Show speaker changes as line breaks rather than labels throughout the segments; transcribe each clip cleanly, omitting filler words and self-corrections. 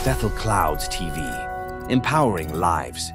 Bethel Clouds TV, empowering lives.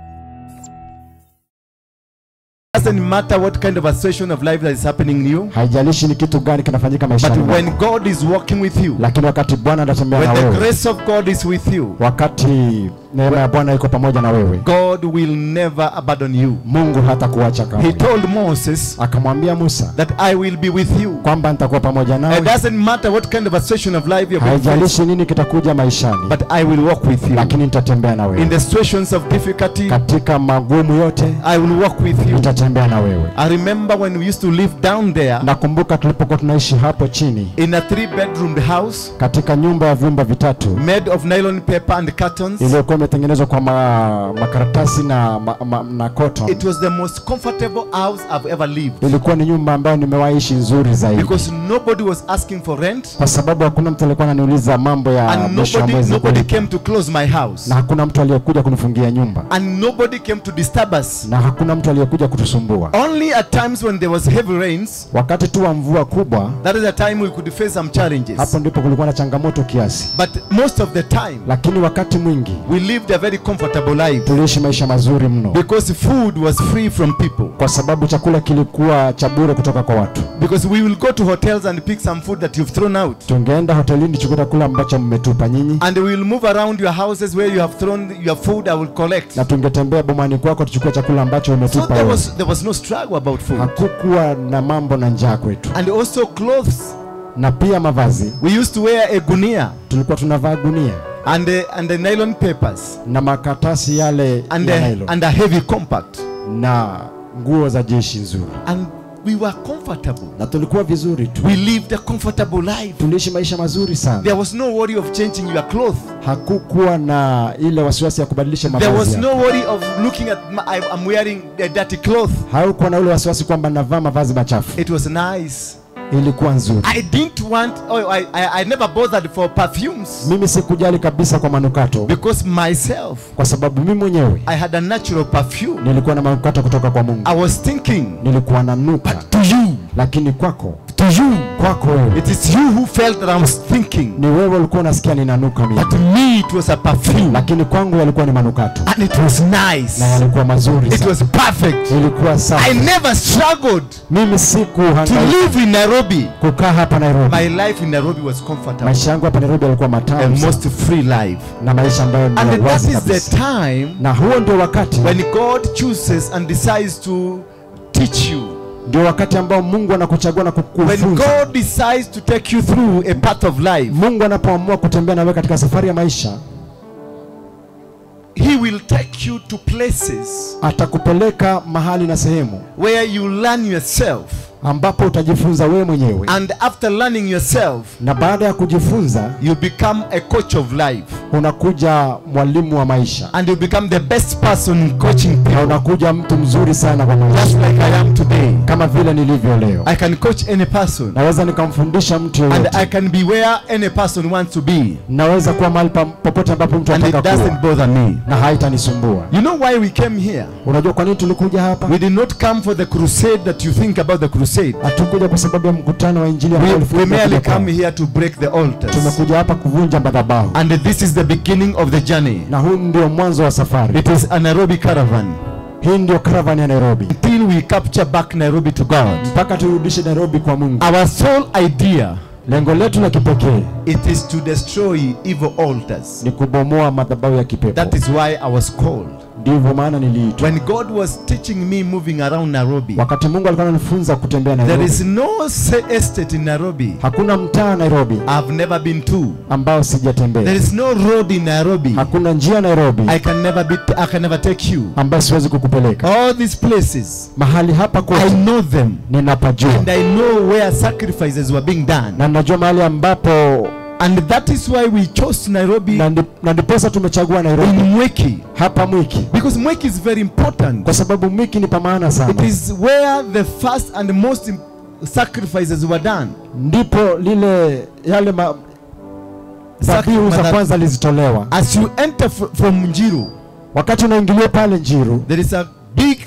Doesn't matter what kind of a situation of life that is happening in you.
Haijalishi ni kitu gani kinafanyika maishani
But
mwako.
when God is walking with you,
Lakini wakati Bwana anatembea na
when the
wewe,
grace of God is with you,
wakati neema ya Bwana iko pamoja na wewe,
God will never abandon you.
Mungu hatakuacha
He
kamwe.
told Moses
Akamwambia Musa
that I will be with you.
kwamba nitakuwa pamoja
It
nawe.
doesn't matter what kind of a situation of life you're going to face,
Haijalishi nini kitakuja maishani,
but I will walk with you.
lakini nitatembea na
In
wewe
the situations of difficulty,
katika magumu yote,
I will walk with you.
nitatembea na wewe.
I remember when we used to live down there
Nakumbuka tulipokuwa tunaishi hapo chini
in a 3-bedroomed house
katika nyumba ya vyumba vitatu
made of nylon paper and curtains.
iliyokuwa imetengenezwa kwa makaratasi na cotton.
It was the most comfortable house I've ever lived
Ilikuwa ni nyumba ambayo nimewaishi nzuri zaidi,
because nobody was asking for rent
kwa sababu hakuna mtu alikuwa ananiuliza mambo ya
and
mwisho wa
nobody,
mwezi
nobody
kulipa.
came to close my house
Na hakuna mtu aliyekuja kunifungia nyumba,
and nobody came to disturb us.
na hakuna mtu aliyekuja kutusumbua.
Only at times when there was heavy rains,
Wakati tu wa mvua kubwa,
that is the time we could face some challenges.
hapo ndipo kulikuwa na changamoto kiasi,
But most of the time,
lakini wakati mwingi
we lived a very comfortable life
tuliishi maisha mazuri mno,
because food was free from people.
kwa sababu chakula kilikuwa cha bure kutoka kwa watu.
Because we will go to hotels and pick some food that you've thrown out.
Tungeenda hotelini chukua chakula ambacho mmetupa nyinyi,
And we will move around your houses where you have thrown your food, I will collect.
na tungetembea bomani kwako tuchukue chakula ambacho
So
umetupa
there
wewe.
was, there was no struggle about food.
Hakukuwa na mambo na njaa kwetu.
And also clothes.
Na pia mavazi,
We used to wear a gunia
tulikuwa tunavaa gunia
and the nylon papers
na makatasi yale
and
ya
a,
nylon
and a heavy compact.
na nguo za jeshi nzuri,
And we were comfortable.
na tulikuwa vizuri tu,
We lived a comfortable life.
tuliishi maisha mazuri sana.
There was no worry of changing your clothes.
Hakukuwa na ile wasiwasi ya kubadilisha
There was
mavazi.
no
yako.
worry of looking at I'm wearing a dirty cloth.
Haukuwa na ule wasiwasi kwamba navaa mavazi machafu.
It was nice.
Ilikuwa nzuri.
I didn't want, oh, I never bothered for perfumes
Mimi sikujali kabisa kwa manukato,
because myself,
kwa sababu mimi mwenyewe
I had a natural perfume.
nilikuwa na manukato kutoka kwa Mungu.
I was thinking,
Nilikuwa nanuka,
but to you,
lakini kwako,
to you,
kwako wewe,
it is you who felt that I was thinking.
ni wewe ulikuwa unasikia ninanuka mimi,
But to me, it was a perfume.
lakini kwangu yalikuwa ni manukato
And it was nice.
na yalikuwa mazuri
It
sana,
was perfect.
ilikuwa
I
safi.
never struggled
Mimi
to
sikuhangaika
live in Nairobi.
kukaa hapa Nairobi.
My life in Nairobi was comfortable.
Maisha yangu hapa Nairobi yalikuwa
A
matamu sana,
most free life.
na maisha ambayo ni
And
ya
that
wazi
is the
kabisa.
time
Na huo ndio wakati,
when God chooses and decides to teach you.
ndio wakati ambao Mungu anakuchagua na
When
kukufunza.
God decides to take you through a path of life,
Mungu anapoamua kutembea na wewe katika safari ya maisha,
He will take you to places
atakupeleka mahali na sehemu
where you learn yourself.
ambapo utajifunza wewe mwenyewe,
And after learning yourself,
na baada ya kujifunza
you become a coach of life.
unakuja mwalimu wa maisha
And you become the best person in coaching
na
people.
unakuja mtu mzuri sana kwa
Just
maisha,
like I am today.
kama vile nilivyo leo.
I can coach any person.
Naweza nikamfundisha mtu
And
yeyote,
I can be where any person wants to be.
naweza kuwa mahali popote ambapo mtu
And it
anataka
doesn't
kuwa
bother me.
na haitanisumbua.
You know why we came here?
Unajua kwa nini tulikuja hapa?
We did not come for the crusade that you think about the crusade.
Hatukuja kwa sababu ya mkutano wa injili ambao
We
ulifikiria
merely
kuja
come
kwao.
here to break the altars.
Tumekuja hapa kuvunja madhabahu,
And this is the beginning of the journey.
na huu ndio mwanzo wa safari.
It is a Nairobi caravan.
Hii ndio caravan ya Nairobi,
Until we capture back Nairobi to God.
mpaka turudishe Nairobi kwa Mungu.
Our sole idea,
Lengo letu la kipekee
it is to destroy evil altars.
ni kubomoa madhabahu ya kipepo.
That is why I was called.
Ndivyo maana niliitwa.
When God was teaching me moving around Nairobi,
Wakati Mungu alikuwa ananifunza kutembea
there
Nairobi,
is no estate in Nairobi
hakuna mtaa Nairobi
I've never been to.
ambao sijatembea.
There is no road in Nairobi
Hakuna njia Nairobi
I can never be, I can never take you.
ambayo siwezi kukupeleka.
All these places,
Mahali hapa
I
kote
know them.
ninapajua,
And I know where sacrifices were being done.
na ninajua mahali ambapo,
And that is why we chose Nairobi
na ndiposa tumechagua Nairobi
in Mwiki.
hapa Mwiki,
Because Mwiki is very important.
kwa sababu Mwiki ni pa maana
It
sana.
is where the first and most sacrifices were done.
Ndipo lile yale dhabihu za kwanza lizitolewa.
As you enter from Njiru,
Wakati unaingilia pale Njiru,
there is a big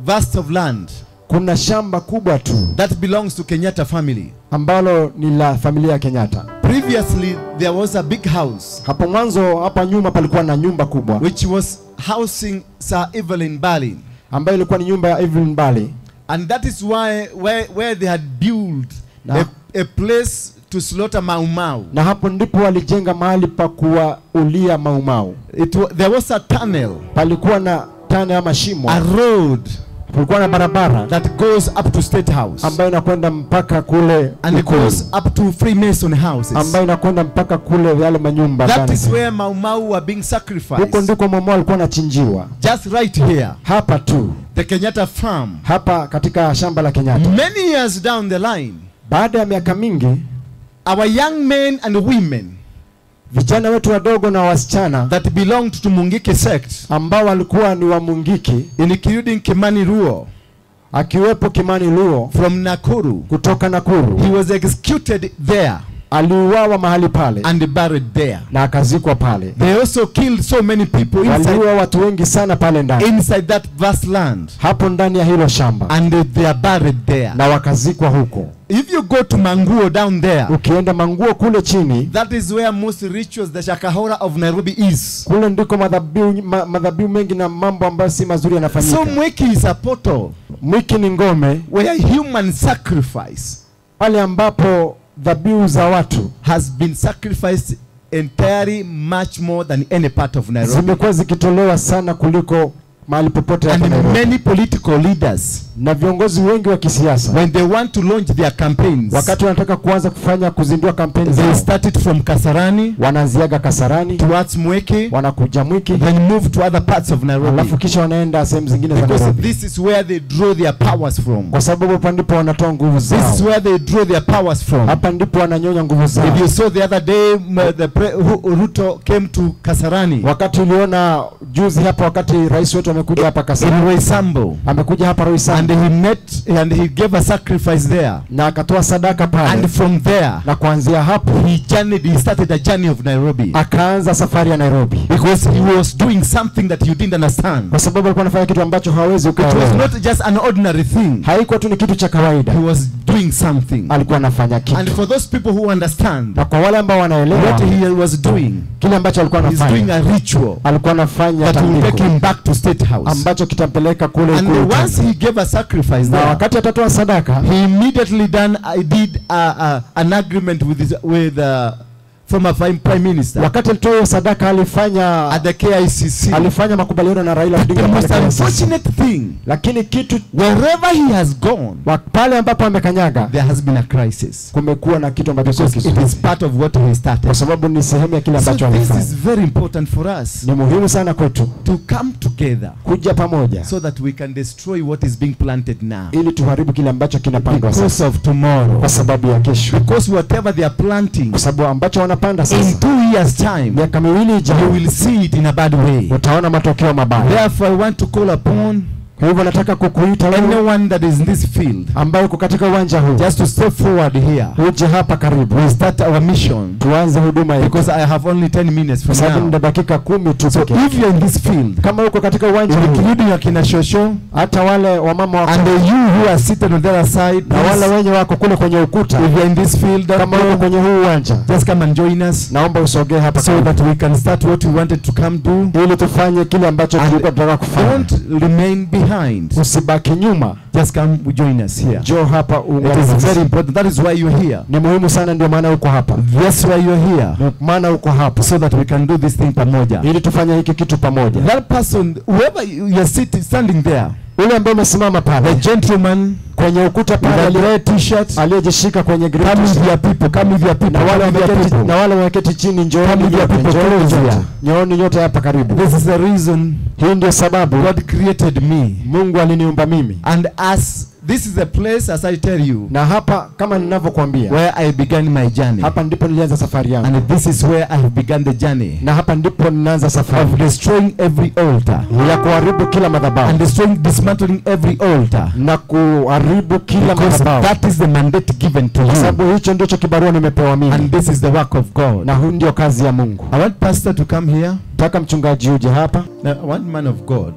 vast of land.
Kuna shamba kubwa tu
that belongs to Kenyatta family,
ambalo ni la familia ya Kenyatta.
Previously there was a big house.
Hapo mwanzo hapa nyuma palikuwa na nyumba kubwa
which was housing Sir Evelyn Bali,
ambayo ilikuwa ni nyumba ya Evelyn Bali.
And that is why where they had built a place to slaughter Mau Mau.
Na hapo ndipo walijenga mahali pa kuwaulia Mau Mau.
There was a tunnel.
Palikuwa na tunnel ama shimo.
A road.
Kulikuwa na barabara
that goes up to State House,
ambayo inakwenda mpaka kule,
and it goes up to Freemason houses,
ambayo inakwenda mpaka kule yale manyumba.
That is where Mau Mau were being sacrificed.
Huko ndiko Mau Mau alikuwa anachinjiwa.
Just right here.
Hapa tu.
The Kenyatta farm.
Hapa katika shamba la Kenyatta.
Many years down the line,
baada ya miaka mingi,
our young men and women,
vijana wetu wadogo na wasichana,
that belonged to Mungiki sect,
ambao walikuwa ni wa Mungiki,
including Kimani Luo,
akiwepo Kimani Luo
from Nakuru,
kutoka Nakuru,
he was executed there.
Aliuawa mahali pale,
and buried there.
Na akazikwa pale.
They also killed so many people inside.
Waliua watu wengi sana pale ndani.
Inside that vast land.
Hapo ndani ya hilo shamba.
And they are buried there.
Na wakazikwa huko.
If you go to Manguo down there,
ukienda Manguo kule chini,
that is where most rituals, the Shakahora of Nairobi is.
Kule ndiko madhabihu mengi na mambo ambayo si mazuri yanafanyika.
So Mwiki is a portal.
Mwiki ni ngome
where human sacrifice,
pale ambapo dhabihu za watu
has been sacrificed entirely much more than any part of Nairobi.
Zimekuwa zikitolewa sana kuliko mahali popote hapa Nairobi.
And many political leaders,
na viongozi wengi wa kisiasa,
when they want to launch their campaigns,
wakati wanataka kuanza kufanya kuzindua kampeni zao,
they started from Kasarani,
wanaanziaga Kasarani
towards Mwiki,
wanakuja Mwiki,
then move to other parts of Nairobi,
alafu kisha wanaenda sehemu zingine za Nairobi.
Because this is where they draw their powers from.
Kwa sababu hapa ndipo wanatoa nguvu zao.
This is where they draw their powers from.
Hapa ndipo wananyonya nguvu zao.
If you saw the other day, Ruto came to Kasarani.
Wakati uliona juzi hapa, wakati rais wetu amekuja hapa Kasarani,
Roysambu,
amekuja hapa Roysambu,
and he met and he gave a sacrifice there,
na akatoa sadaka pale.
And from there,
na kuanzia hapo,
he started a journey of Nairobi.
Akaanza safari ya Nairobi.
Because he was doing something that you didn't understand.
Kwa sababu alikuwa anafanya kitu ambacho hawezi ukaelewa.
It was not just an ordinary thing.
Haikuwa tu ni kitu cha kawaida.
He was doing something.
Alikuwa anafanya kitu.
And for those people who understand,
na kwa wale ambao wanaelewa
what he was doing,
kile ambacho alikuwa anafanya,
he's doing a ritual.
Alikuwa anafanya
that will take him back to State House,
ambacho kitampeleka kule
And
ikulu.
once he gave a sacrifice there,
na wakati atatoa sadaka,
he immediately did an agreement with former prime minister.
Wakati alitoa sadaka alifanya
at the KICC,
alifanya makubaliano na Raila Odinga.
The most unfortunate thing,
lakini kitu,
wherever he has gone,
pale ambapo amekanyaga,
there has been a crisis.
Kumekuwa na kitu ambacho sio kizuri.
It is part of what he started.
Kwa sababu ni sehemu ya kile ambacho alifanya.
So this is very important for us.
Ni muhimu sana kwetu
to come together,
kuja pamoja,
so that we can destroy what is being planted now.
Ili tuharibu kile ambacho kinapandwa sasa.
Because of tomorrow.
Kwa sababu ya kesho.
Because whatever they are planting,
kwa sababu ambacho wanapanda sasa,
in 2 years time,
miaka miwili ijayo,
you will see it in a bad way.
Utaona matokeo mabaya.
Therefore I want to call upon,
kwa hivyo nataka kukuita wewe,
anyone that is in this field,
ambaye uko katika uwanja huu,
just to step forward here,
uje hapa karibu.
We start our mission.
Tuanze huduma yetu.
Because I have only 10 minutes from
sababu
now.
Nina dakika 10 tu.
So if you're in this field,
kama uko katika uwanja huu,
including akina Shosho,
hata wale wamama wako,
and you who are seated on the other side,
na wale wenye wako kule kwenye ukuta,
if you're in this field,
kama uko kwenye huu uwanja,
just come and join us.
Naomba usogee hapa
so that we can start what we wanted to come do,
ili tufanye kile ambacho tulikuwa tunataka kufanya.
Don't remain behind.
Usibaki nyuma.
Just come join us here.
Njoo hapa uungane.
It is very important. That is why you're here.
Ni muhimu sana, ndio maana uko hapa.
That's why you're here.
Ndio maana uko hapa.
So that we can do this thing pamoja.
Ili tufanye hiki kitu pamoja.
That person, whoever you are sitting, standing there,
ule ambaye umesimama pale,
the gentleman
kwenye ukuta pale,
with the red t-shirt,
aliyejishika kwenye green
come
t-shirt,
with your people, come with your people,
na wale wameketi chini, njooni njooni nyote hapa karibu.
This is the reason,
hii ndio sababu
God created me.
Mungu aliniumba mimi.
And as this is the place, as I tell you,
na hapa kama ninavyokuambia,
where I began my journey.
Hapa ndipo nilianza safari yangu.
And this is where I have begun the journey.
Na hapa ndipo ninaanza safari
of destroying every altar,
ya kuharibu kila madhabahu,
and destroying, dismantling every altar,
na kuharibu kila madhabahu.
That is the mandate given to you.
Sababu hicho ndicho kibarua nimepewa mimi.
And this is the work of God.
Na huu ndio kazi ya Mungu.
I want pastor to come here.
Nataka mchungaji uje hapa.
Now, I want man of God,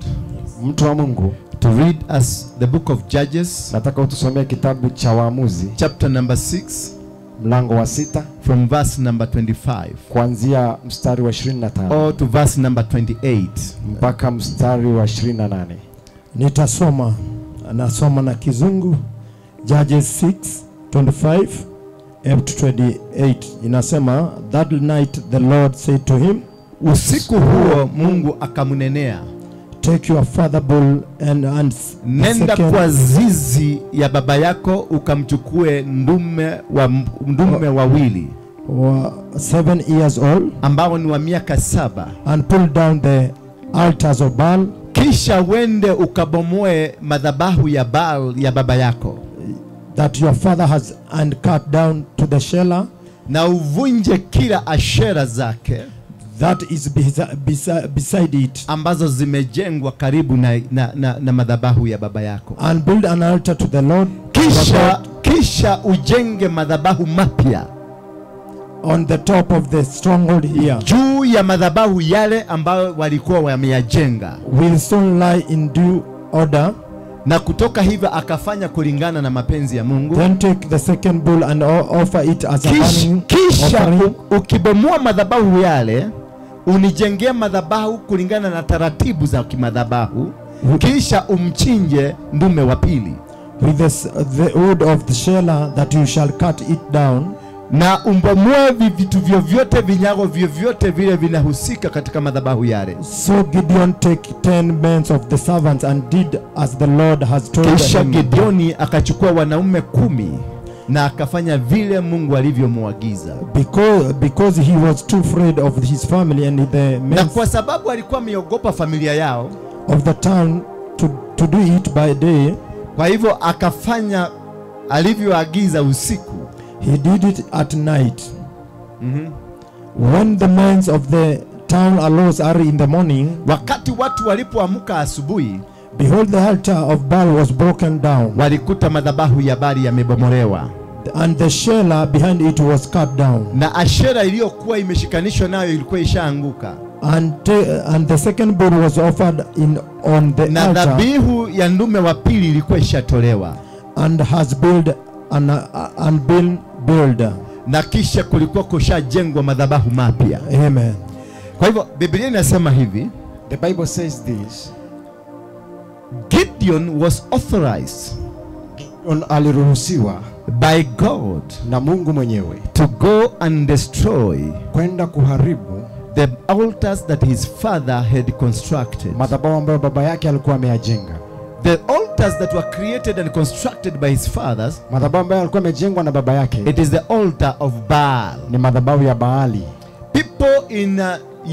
mtu wa Mungu,
to read us the book of Judges.
Nataka utusomee kitabu cha Waamuzi.
Chapter number 6.
Mlango wa 6.
From verse number 25.
Kuanzia mstari wa 25.
Or to verse number 28.
Mpaka mstari wa 28.
Nitasoma, nasoma na Kizungu. Judges 6:25 up to 28. Inasema, that night the Lord said to him,
usiku huo Mungu akamnenea,
take your father bull and
nenda kwa zizi ya baba yako ukamchukue ndume wawili
7 years old,
ambao ni wa miaka 7,
and pull down the altars of Baal,
kisha wende ukabomoe madhabahu ya Baal ya baba yako,
that your father has, and cut down to the Shelah,
na uvunje kila ashera zake,
that is beside it,
ambazo zimejengwa karibu na madhabahu ya baba yako,
and build an altar to the Lord,
kisha ujenge madhabahu mapya
on the top of the stronghold here,
juu ya madhabahu yale ambayo walikuwa wameyajenga,
will soon lie in due order.
Na kutoka hivyo akafanya kulingana na mapenzi ya Mungu.
Then take the second bull and offer it as a burning
Kisha
offering.
Ukibomoa madhabahu yale, unijengee madhabahu kulingana na taratibu za kimadhabahu, kisha umchinje ndume wa pili,
with the wood of the Shelah that you shall cut it down,
na umbomoe vitu vyovyote, vinyago vyovyote vile vinahusika katika madhabahu yale.
So Gideon take 10 men of the servants and did as the Lord has told him.
Kisha Gideoni akachukua wanaume 10 na akafanya vile Mungu alivyomwagiza.
Because he was too afraid of his family and the men,
na kwa sababu alikuwa ameogopa familia yao,
of the town to do it by day,
kwa hivyo akafanya alivyoagiza usiku.
He did it at night. When the men of the town arose early in the morning,
wakati watu walipoamka asubuhi,
behold, the altar of Baal was broken down,
walikuta madhabahu ya Baali yamebomolewa,
and the Shelah behind it was cut down,
na ashera iliyokuwa imeshikanishwa nayo ilikuwa ishaanguka,
and the second bull was offered on the
na
altar,
dhabihu ya ndume wa pili ilikuwa ishatolewa,
and has built and been built.
Na kisha kulikuwa kushajengwa madhabahu mapya.
Amen.
Kwa hivyo Biblia inasema hivi,
The Bible says this,
Gideon was authorized,
Gideon aliruhusiwa
by God,
na Mungu mwenyewe,
to go and destroy,
kwenda kuharibu
the altars that his father had constructed,
madhabahu ambayo baba yake alikuwa ameyajenga.
The altars that were created and constructed by his fathers,
madhabahu ambayo alikuwa amejengwa na baba yake,
it is the altar of Baal,
ni madhabahu ya Baali.
People in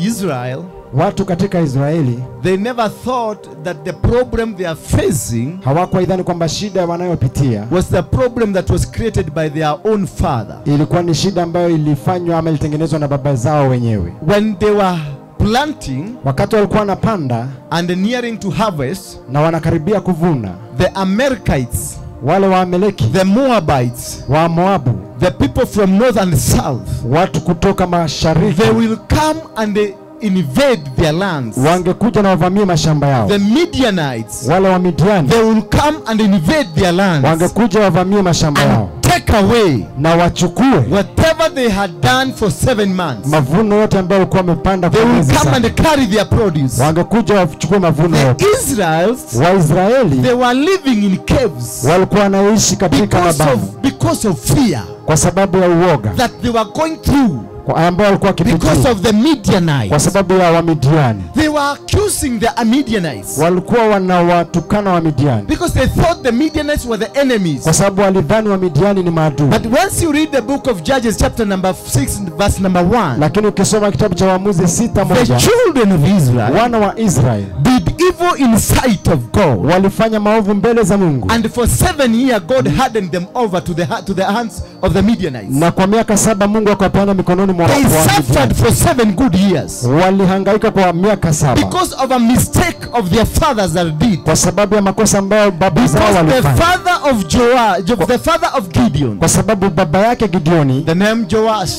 Israel,
watu katika Israeli,
they never thought that the problem they are facing,
hawakuwaidhani kwamba shida wanayopitia
was the problem that was created by their own father.
Ilikuwa ni shida ambayo ilifanywa ama ilitengenezwa na baba zao wenyewe.
When they were planting,
wakati walikuwa wanapanda,
and nearing to harvest,
na wanakaribia kuvuna,
the Amalekites,
wale wa Amaleki,
the Moabites,
wa Moabu,
the people from north and south,
watu kutoka mashariki,
they will come and they invade their lands.
Wangekuja na wavamie mashamba yao.
The Midianites,
wale wa Midiani,
they will come and invade their lands.
Wangekuja wavamie mashamba yao.
Take away,
na wachukue
whatever they had done for 7 months.
Mavuno yote ambayo walikuwa wamepanda
They
kwa
will
miezi
come
saba.
and carry their produce.
Wangekuja wachukue mavuno
The
yote.
Israelites,
Waisraeli,
they were living in caves,
walikuwa wanaishi katika mabanda,
because of fear,
kwa sababu ya uoga,
that they were going through,
ambao walikuwa wakipitia,
because of the Midianites,
kwa sababu ya Wamidiani.
They were accusing the Midianites,
walikuwa wanawatukana Wamidiani,
because they thought the Midianites were the enemies,
kwa sababu walidhani Wamidiani ni maadui.
But once you read the book of Judges chapter number 6 verse number 1,
lakini ukisoma kitabu cha Waamuzi 6:1,
the children of Israel,
wana wa Israel,
did evil in sight of God,
walifanya maovu mbele za Mungu,
and for 7 years God hardened them over to the hands of the Midianites.
Na kwa miaka 7 Mungu akawapeana mikononi mwa
They suffered for 7 good years.
Walihangaika kwa miaka 7.
Because of a mistake of their fathers that did.
Kwa sababu ya makosa ambayo baba zao walifanya.
Because the father of Joash, the father of Gideon,
kwa sababu baba yake Gideoni,
the name Joash,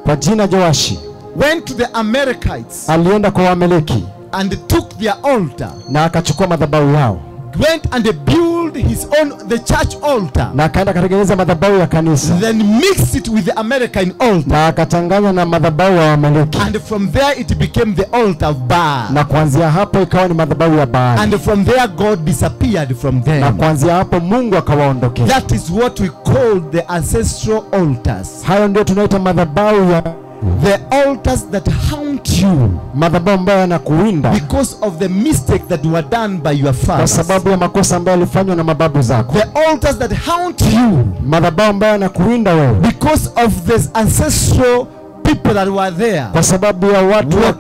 kwa jina Joashi,
went to the Amalekites,
alienda kwa Waamaleki,
and took their altar,
na akachukua madhabahu yao.
went and built his own the church altar.
Na akaenda akatengeneza madhabahu ya kanisa.
Then mixed it with the American altar.
Na akachanganya na madhabahu ya Amaleki.
And from there it became the altar of Baal.
Na kuanzia hapo ikawa ni madhabahu ya Baal.
And from there God disappeared from them.
Na kuanzia hapo Mungu akawaondokea.
That is what we call the ancestral altars.
Hayo ndio tunaita madhabahu ya
the altars that haunt you,
madhabahu ambayo yanakuwinda
because of the mistake that were done by your fathers.
Kwa sababu ya makosa ambayo yalifanywa na mababu zako.
The altars that haunt you,
madhabahu ambayo yanakuwinda wewe
because of this ancestral people that were there.
Kwa sababu ya watu wa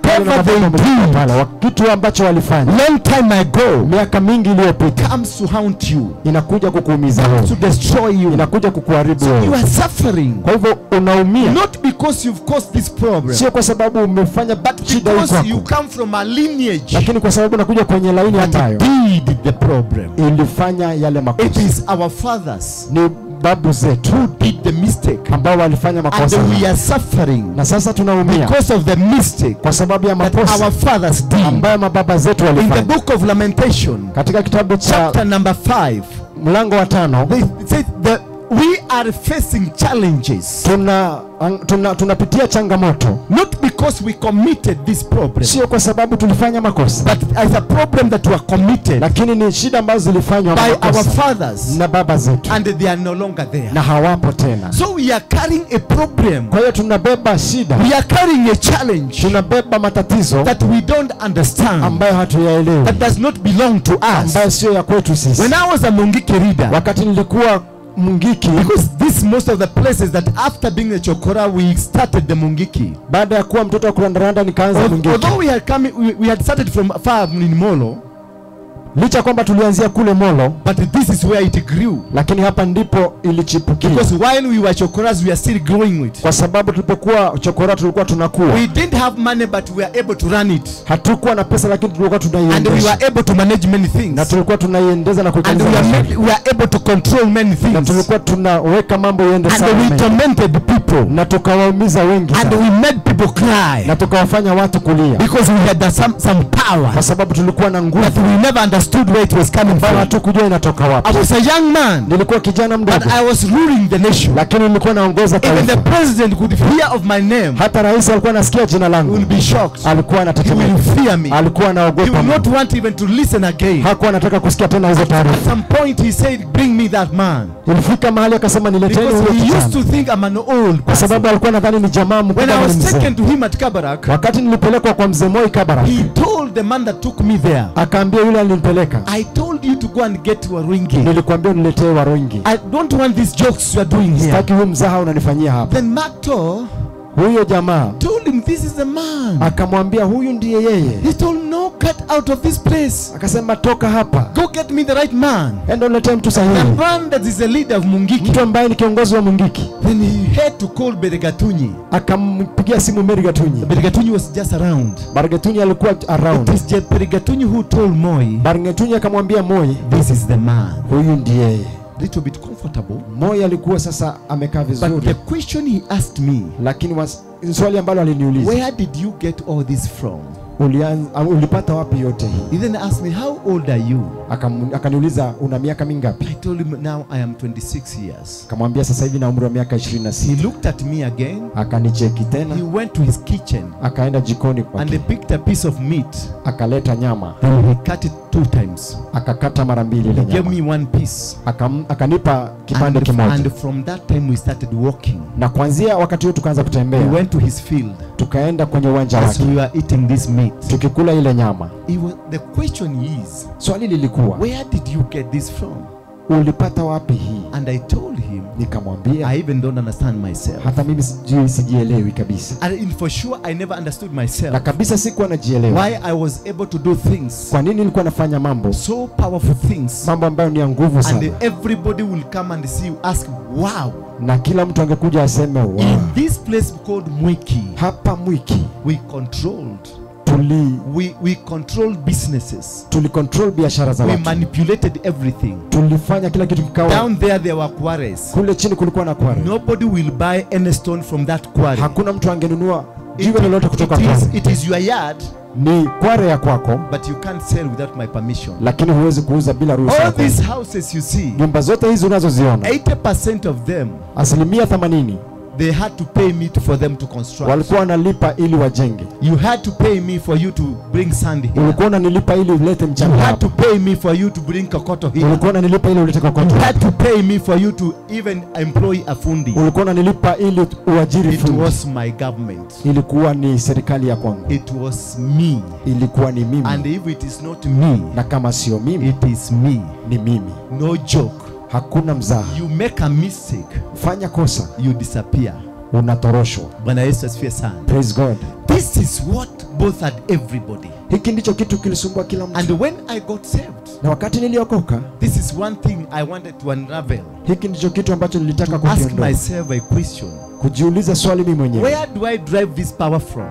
kitu ambacho walifanya
long time ago,
miaka mingi iliyopita,
comes to haunt you,
inakuja kukuumiza wewe,
to destroy you,
inakuja kukuharibu
so
wewe.
You are suffering.
Kwa hivyo unaumia,
not because you've caused this problem,
sio kwa sababu umefanya shida hii
because
kwako,
you come from a lineage,
lakini kwa sababu unakuja kwenye laini ambayo
did the problem,
ilifanya yale makosa.
It is our fathers,
ni babu zetu,
who did the mistake,
ambao walifanya makosa,
and we are suffering,
na sasa tunaumia
because of the mistake,
kwa sababu ya makosa
that our fathers did,
ambayo mababa zetu walifanya.
In the book of Lamentation,
katika kitabu cha
chapter number 5,
mlango wa 5,
they say that we are facing challenges.
Tunapitia changamoto,
not because we committed this problem,
sio kwa sababu tulifanya makosa,
but as a problem that were committed,
lakini ni shida ambazo zilifanywa
by our fathers,
na baba zetu,
and they are no longer there,
na hawapo tena.
So we are carrying a problem.
Kwa hiyo tunabeba shida,
we are carrying a challenge,
tunabeba matatizo
that we don't understand,
ambayo hatuyaelewi,
that does not belong to us,
ambayo sio ya kwetu sisi.
When I was a Mungiki reader,
wakati nilikuwa Mungiki,
because this most of the places that after being a Chokora we started the Mungiki.
Baada ya kuwa mtoto wa kurandaranda nikaanza Mungiki.
Although we had come, we had started from far in Molo,
licha kwamba tulianzia kule Molo,
but this is where it grew.
Lakini hapa ndipo ilichipukia.
Because while we were Chokoras we are still growing it.
Kwa sababu tulipokuwa Chokora tulikuwa tunakuwa.
We didn't have money but we were able to run it.
Hatukuwa na pesa lakini tulikuwa tunaiendesha.
And we were able to manage many things.
Na tulikuwa tunaiendeza na kuikanza.
And we were able to control many things.
Na tulikuwa tunaweka mambo iende sawa.
And we tormented people.
Na tukawaumiza wengi sana.
And we made people cry.
Na tukawafanya watu kulia.
Because we had some power.
Kwa sababu tulikuwa na nguvu.
But we never understood where it was coming from.
Hatukujua inatoka wapi.
I was a young man.
Nilikuwa kijana mdogo.
But I was ruling the nation.
Lakini nilikuwa naongoza taifa.
Even the president could hear of my name.
Hata rais alikuwa anasikia jina langu.
Will be shocked.
Alikuwa anatetemeka.
He will fear me.
Alikuwa anaogopa.
He will not want even to listen again.
Hakuwa anataka kusikia tena hizo taarifa.
At some point he said, bring me that man.
Ilifika mahali akasema nileteni huyo kijana.
Because he used to think I'm an old.
Kwa sababu alikuwa anadhani ni jamaa mkubwa.
When I was taken to him at Kabarak,
wakati nilipelekwa kwa mzee Moi Kabarak,
he told the man that took me there,
akaambia yule alimpeleka,
I told you to go and get Waruingi.
Nilikwambia uniletee Waruingi.
I don't want these jokes you are doing here.
Sitaki huu mzaha unanifanyia hapa.
Then Makto,
huyo jamaa,
told him this is the man.
Akamwambia huyu ndiye yeye.
He told no, get out of this place.
Akasema toka hapa.
Go get me the right man.
Enda uniletee mtu sahihi.
The man that is the leader of Mungiki.
Mtu ambaye ni kiongozi wa Mungiki.
Then he had to call Beregatunyi.
Akampigia simu Beregatunyi.
Beregatunyi was just around.
Beregatunyi alikuwa around.
It is Beregatunyi who told Moi.
Beregatunyi akamwambia Moi,
this is the man.
Huyu ndiye yeye.
Little bit comfortable.
Moi alikuwa sasa amekaa vizuri.
But the question he asked me,
lakini swali ambalo aliniuliza,
where did you get all this from?
Ulipata wapi yote hii?
He then asked me, how old are you?
Akaniuliza una miaka mingapi?
I told him now I am 26 years.
Akamwambia sasa hivi na umri wa miaka 26.
He looked at me again.
Akanicheki tena.
He went to his kitchen.
Akaenda jikoni kwake.
And he picked a piece of meat.
Akaleta nyama.
Then he cut it 2 times.
Akakata mara mbili ile nyama.
He gave me one piece.
Akanipa kipande kimoja.
And from that time we started walking.
Na kuanzia wakati huo tukaanza kutembea.
We went to his field.
Tukaenda kwenye uwanja wake.
As we were eating this meat.
Tukikula ile nyama.
The question is,
swali lilikuwa,
where did you get this from?
Ulipata wapi hii?
And I told him,
nikamwambia,
I even don't understand myself.
Hata mimi sijielewi kabisa.
And for sure I never understood myself.
Na kabisa sikuwa najielewa.
Why I was able to do things.
Kwa nini nilikuwa nafanya mambo?
So powerful things.
Mambo ambayo ni ya nguvu sana.
And everybody will come and see you, ask, wow.
Na kila mtu angekuja aseme wow.
In this place called Mwiki.
Hapa Mwiki.
We controlled. We controlled businesses.
Tuli control biashara za watu.
We manipulated everything.
Tulifanya kila kitu kikawa.
Down there were quarries.
Kule chini kulikuwa na quarry.
Nobody will buy any stone from that quarry.
Hakuna mtu angenunua jiwe lolote kutoka quarry.
It is your yard.
Ni kware ya kwako.
But you can't sell without my permission.
Lakini huwezi kuuza bila ruhusa.
All these houses you see,
nyumba zote hizi unazoziona,
80% of them,
80%,
they had to pay me for them to construct.
Walikuwa wanalipa ili wajenge.
You had to pay me for you to bring sand here.
Ulikuwa unanilipa ili ulete mchanga.
You had to pay me for you to bring kokoto here.
Ulikuwa unanilipa ili ulete kokoto.
You had to pay me for you to even employ a fundi.
Ulikuwa unanilipa ili uajiri fundi.
It was my government.
Ilikuwa ni serikali ya kwangu.
It was me.
Ilikuwa ni mimi.
And if it is not me,
na kama sio mimi,
it is me.
Ni mimi.
No joke.
Hakuna mzaha.
You make a mistake.
Fanya kosa.
You disappear.
Unatoroshwa.
Bwana Yesu asifiwe sana.
Praise God.
This is what bothered everybody.
Hiki ndicho kitu kilisumbua kila mtu.
And when I got saved,
na wakati niliokoka,
this is one thing I wanted to unravel.
Hiki ndicho kitu ambacho nilitaka kukiondoa.
Ask myself a question.
Kujiuliza swali mimi mwenyewe.
Where do I drive this power from?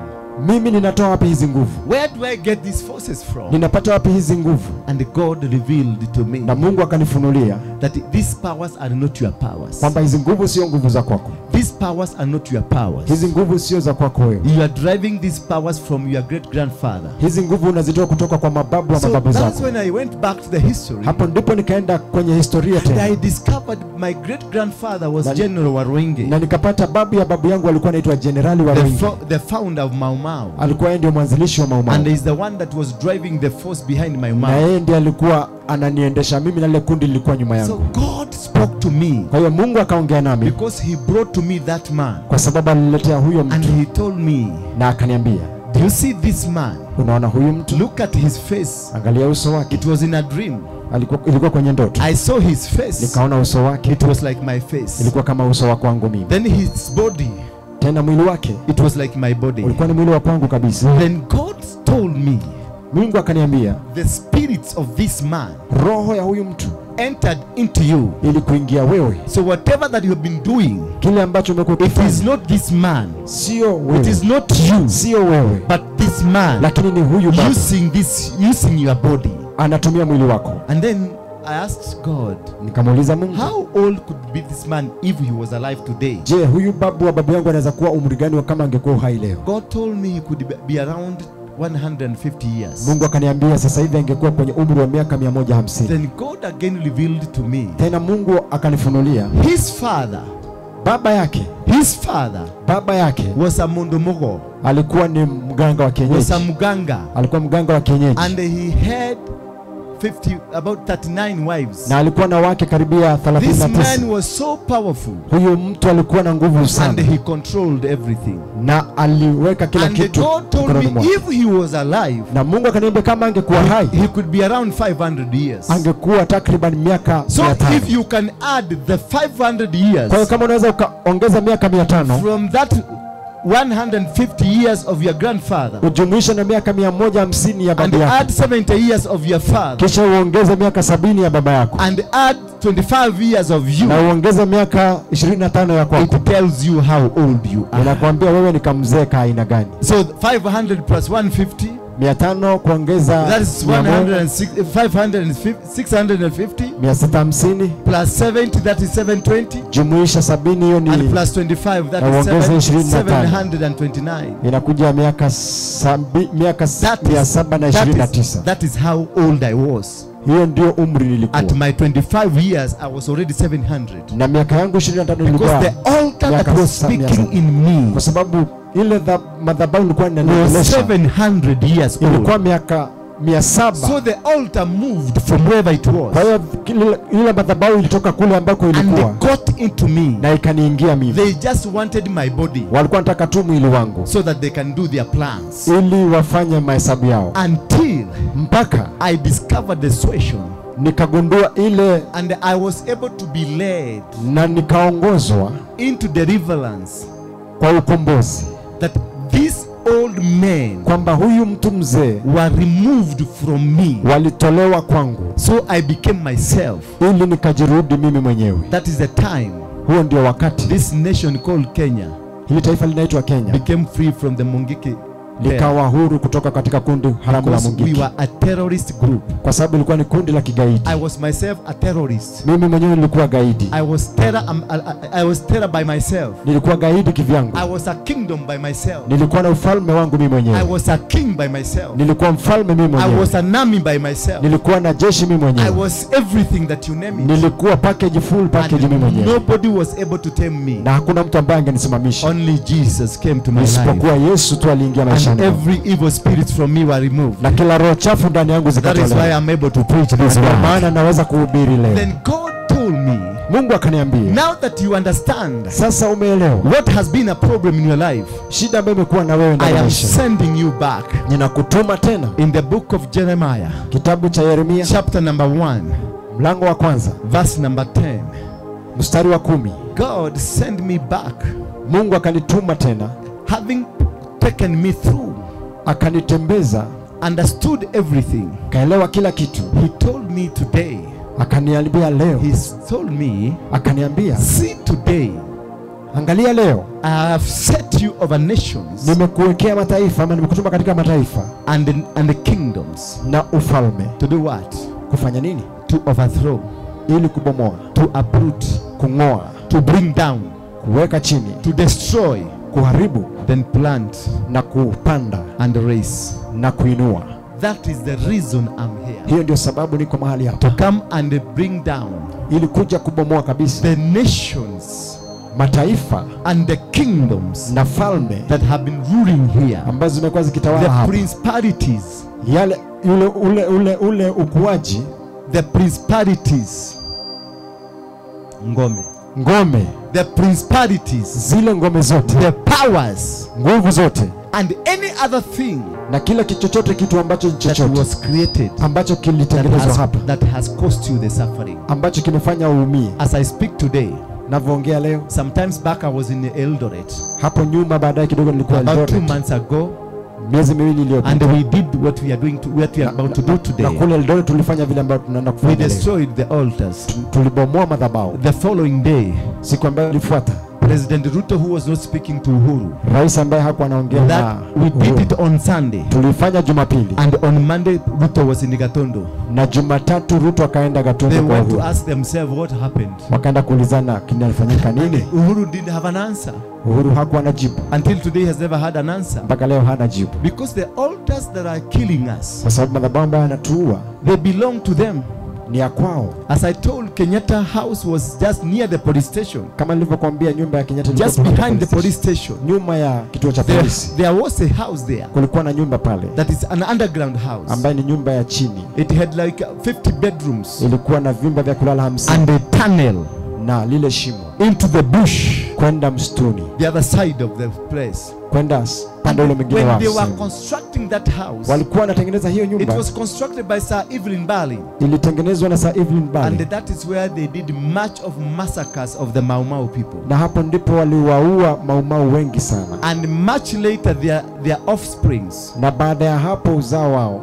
Mimi ninatoa wapi hizi nguvu?
Where do I get these forces from?
Ninapata wapi hizi nguvu?
And God revealed to me.
Na Mungu akanifunulia
that these powers are not your powers.
Kwamba hizi nguvu sio nguvu za kwako.
These powers are not your powers.
Hizi nguvu sio za kwako wewe.
You are driving these powers from your great grandfather.
Hizi nguvu unazitoa kutoka kwa mababu wa mababu zako.
So that's when I went back to the history.
Hapo ndipo nikaenda kwenye historia tena.
And I discovered my great grandfather was General Waruinge.
Na nikapata babu ya babu yangu alikuwa anaitwa General Waruinge.
The founder of Mau Mau.
Alikuwa yeye ndio mwanzilishi wa Mau Mau.
And is the one that was driving the force behind Mau Mau.
Na yeye ndiye alikuwa ananiendesha mimi na lile kundi lilikuwa nyuma yangu.
So God spoke to me.
Kwa hiyo Mungu akaongea nami.
Because he brought to me that man.
Kwa sababu aliniletea huyo mtu.
And he told me.
Na akaniambia,
do you see this man?
Unaona huyu mtu?
Look at his face.
Angalia uso wake.
It was in a dream.
Ilikuwa kwenye ndoto.
I saw his face.
Nikaona uso wake.
It was like my face.
Ilikuwa kama uso wa kwangu mimi.
Then his body.
Tena mwili wake.
It was like my body.
Ulikuwa ni mwili wa kwangu kabisa.
Then God told me.
Mungu akaniambia,
the spirits of this man,
roho ya huyu mtu,
entered into you,
ili kuingia wewe.
So whatever that you have been doing,
kile ambacho umekuwa
it is not this man,
sio wewe,
it is not you,
sio wewe,
but this man,
lakini ni huyu baba,
using your body,
anatumia mwili wako.
And then I asked God,
nikamuuliza Mungu,
how old could be this man if he was alive today?
Je, huyu babu wa babu yangu anaweza kuwa umri gani kama angekuwa hai leo?
God told me he could be around 150 years.
Mungu akaniambia sasa hivi angekuwa kwenye umri wa miaka 150.
Then God again revealed to me.
Tena Mungu akanifunulia
his father,
baba yake,
his father,
baba yake
was a mundomogo.
Alikuwa ni mganga wa kienyeji.
Was a muganga.
Alikuwa mganga wa kienyeji.
And he had about 39 wives.
Na alikuwa na wake karibia 39.
This man was so powerful.
Huyu mtu alikuwa na nguvu sana.
And he controlled everything.
Na aliweka kila kitu.
And God told me if he was alive,
na Mungu akaniambia kama angekuwa hai,
he could be around 500 years.
Angekuwa takriban miaka 500.
So if you can add the 500 years,
kwa hiyo kama unaweza ukaongeza miaka 500
from that 150 years of your grandfather,
ujumuishe na miaka 150 ya baba yako,
and add 70 years of your father,
kisha uongeze miaka 70 ya baba yako,
and add 25 years of you,
na uongeze miaka 25 ya kwako,
it tells you how old you are.
Inakwambia wewe ni kamzee ka aina gani.
So 500 plus 150,
500 kuongeza,
that is 550, 650,
650
plus 70, that is 720,
jumuisha 70 hiyo ni,
and plus 25, that is 729,
inakuja miaka 729.
That is how old I was.
Hiyo ndio umri nilikuwa.
At my 25 years I was already 700.
Na miaka yangu 25 nilikuwa,
because the altar that was speaking in me,
kwa sababu ile madhabahu ilikuwa inanieleza
700 years old.
Ilikuwa miaka 700.
So the altar moved from wherever it was.
Kwa hiyo ile madhabahu ilitoka kule ambako ilikuwa,
and they got into me,
na ikaniingia mimi.
They just wanted my body.
Walikuwa wanataka tu mwili wangu,
so that they can do their plans,
ili wafanye mahesabu yao.
Until
mpaka
I discovered the situation,
nikagundua ile,
and I was able to be led,
na nikaongozwa
into deliverance,
kwa ukombozi,
that these old men,
kwamba huyu mtu mzee,
were removed from me,
walitolewa kwangu.
So I became myself,
ili nikajirudi mimi mwenyewe.
That is the time,
huo ndio wakati,
this nation called Kenya,
hili taifa linaitwa Kenya,
became free from the Mungiki
Likawa huru kutoka katika kundi haramu la Mungiki.
We were a terrorist group.
Kwa sababu ilikuwa ni kundi la kigaidi.
I was myself a terrorist.
Mimi mwenyewe nilikuwa gaidi.
I was terror by myself.
Nilikuwa gaidi kivyangu.
I was a kingdom by myself.
Nilikuwa na ufalme wangu mimi mwenyewe.
I was a king by myself.
Nilikuwa mfalme mimi mwenyewe.
I was an army by myself.
Nilikuwa na jeshi mimi mwenyewe.
I was everything that you name it.
Nilikuwa package full package mimi mwenyewe.
Nobody was able to tame me.
Na hakuna mtu ambaye angenisimamisha.
Only Jesus came to my life.
Isipokuwa Yesu tu aliingia maishani.
And every evil spirit from me were removed.
Na kila roho chafu ndani yangu zikatolewa.
That is why I'm able to preach this word.
Maana naweza kuhubiri leo.
Then God told me,
Mungu akaniambia,
now that you understand,
sasa umeelewa,
what has been a problem in your life,
shida ambayo imekuwa na wewe ndani
I am
maisha,
sending you back.
Ninakutuma tena.
In the book of Jeremiah,
kitabu cha Yeremia,
chapter number 1,
mlango wa kwanza,
verse number 10,
mstari wa 10.
God sent me back.
Mungu akanituma tena,
having taken me through,
akanitembeza,
understood everything,
kaelewa kila kitu.
He told me today,
akaniambia leo,
he told me,
akaniambia,
see today,
angalia leo,
I have set you over nations,
nimekuwekea mataifa ama nimekutuma katika mataifa,
and the kingdoms,
na ufalme.
To do what?
Kufanya nini?
To overthrow,
ili kubomoa,
to uproot,
kungoa,
to bring down,
kuweka chini,
to destroy,
kuharibu,
then plant,
na kupanda,
and raise,
na kuinua.
That is the reason I'm here.
Hiyo ndio sababu niko mahali hapa.
To come and bring down,
ili kuja kubomoa kabisa,
the nations,
mataifa,
and the kingdoms,
na falme,
that have been ruling here,
ambazo zimekuwa zikitawala
the
hapa.
Principalities,
yale ule ule ule ule ukuaji,
the principalities, ngome,
ngome,
the principalities,
zile ngome zote,
the powers,
nguvu zote,
and any other thing,
na kila kichochote kitu ambacho chochote,
that was created,
ambacho kilitengenezwa hapa,
that has caused you the suffering,
ambacho kimefanya uumie.
As I speak today,
navyoongea leo,
sometimes back I was in Eldoret.
Hapo nyuma baadaye kidogo nilikuwa Eldoret.
About 2 months ago,
miezi miwili iliyopita.
And we did what we are doing to, what we are about to do today.
Na kule Eldoret tulifanya vile ambavyo tunaenda kufanya.
We destroyed the altars.
Tulibomoa madhabahu.
The following day,
siku ambayo ilifuata,
President Ruto, who was not speaking to Uhuru,
rais ambaye hakuwa anaongea na
we did it on Sunday.
Tulifanya Jumapili.
And on Monday Ruto was in Gatondo.
Na Jumatatu Ruto akaenda Gatondo.
They went to ask themselves what happened.
Wakaenda kuulizana kinalifanyika nini.
Uhuru didn't have an answer.
Uhuru hakuwa na jibu.
Until today he has never had an answer.
Mpaka leo hana jibu.
Because the altars that are killing us,
kwa sababu madhabahu ambayo yanatuua,
they belong to them.
Ni ya kwao.
As I told, Kenyatta House was just near the police station.
Kama nilivyokuambia nyumba ya Kenyatta ilikuwa
just behind the police station.
Nyuma ya kituo cha polisi.
There was a house there.
Kulikuwa na nyumba pale.
That is an underground house.
Ambayo ni nyumba ya chini.
It had like 50 bedrooms.
Ilikuwa na vyumba vya kulala 50.
And a tunnel.
Na lile shimo.
Into the bush.
Kwenda msituni.
The other side of the place.
Kwenda pande ule mwingine wa.
When they were constructing that house,
walikuwa wanatengeneza hiyo nyumba.
It was constructed by Sir Evelyn Bali.
Ilitengenezwa na Sir Evelyn Bali.
And that is where they did much of massacres of the Mau Mau people.
Na hapo ndipo waliwaua Mau Mau wengi sana.
And much later their offsprings.
Na baada ya hapo uzao wao,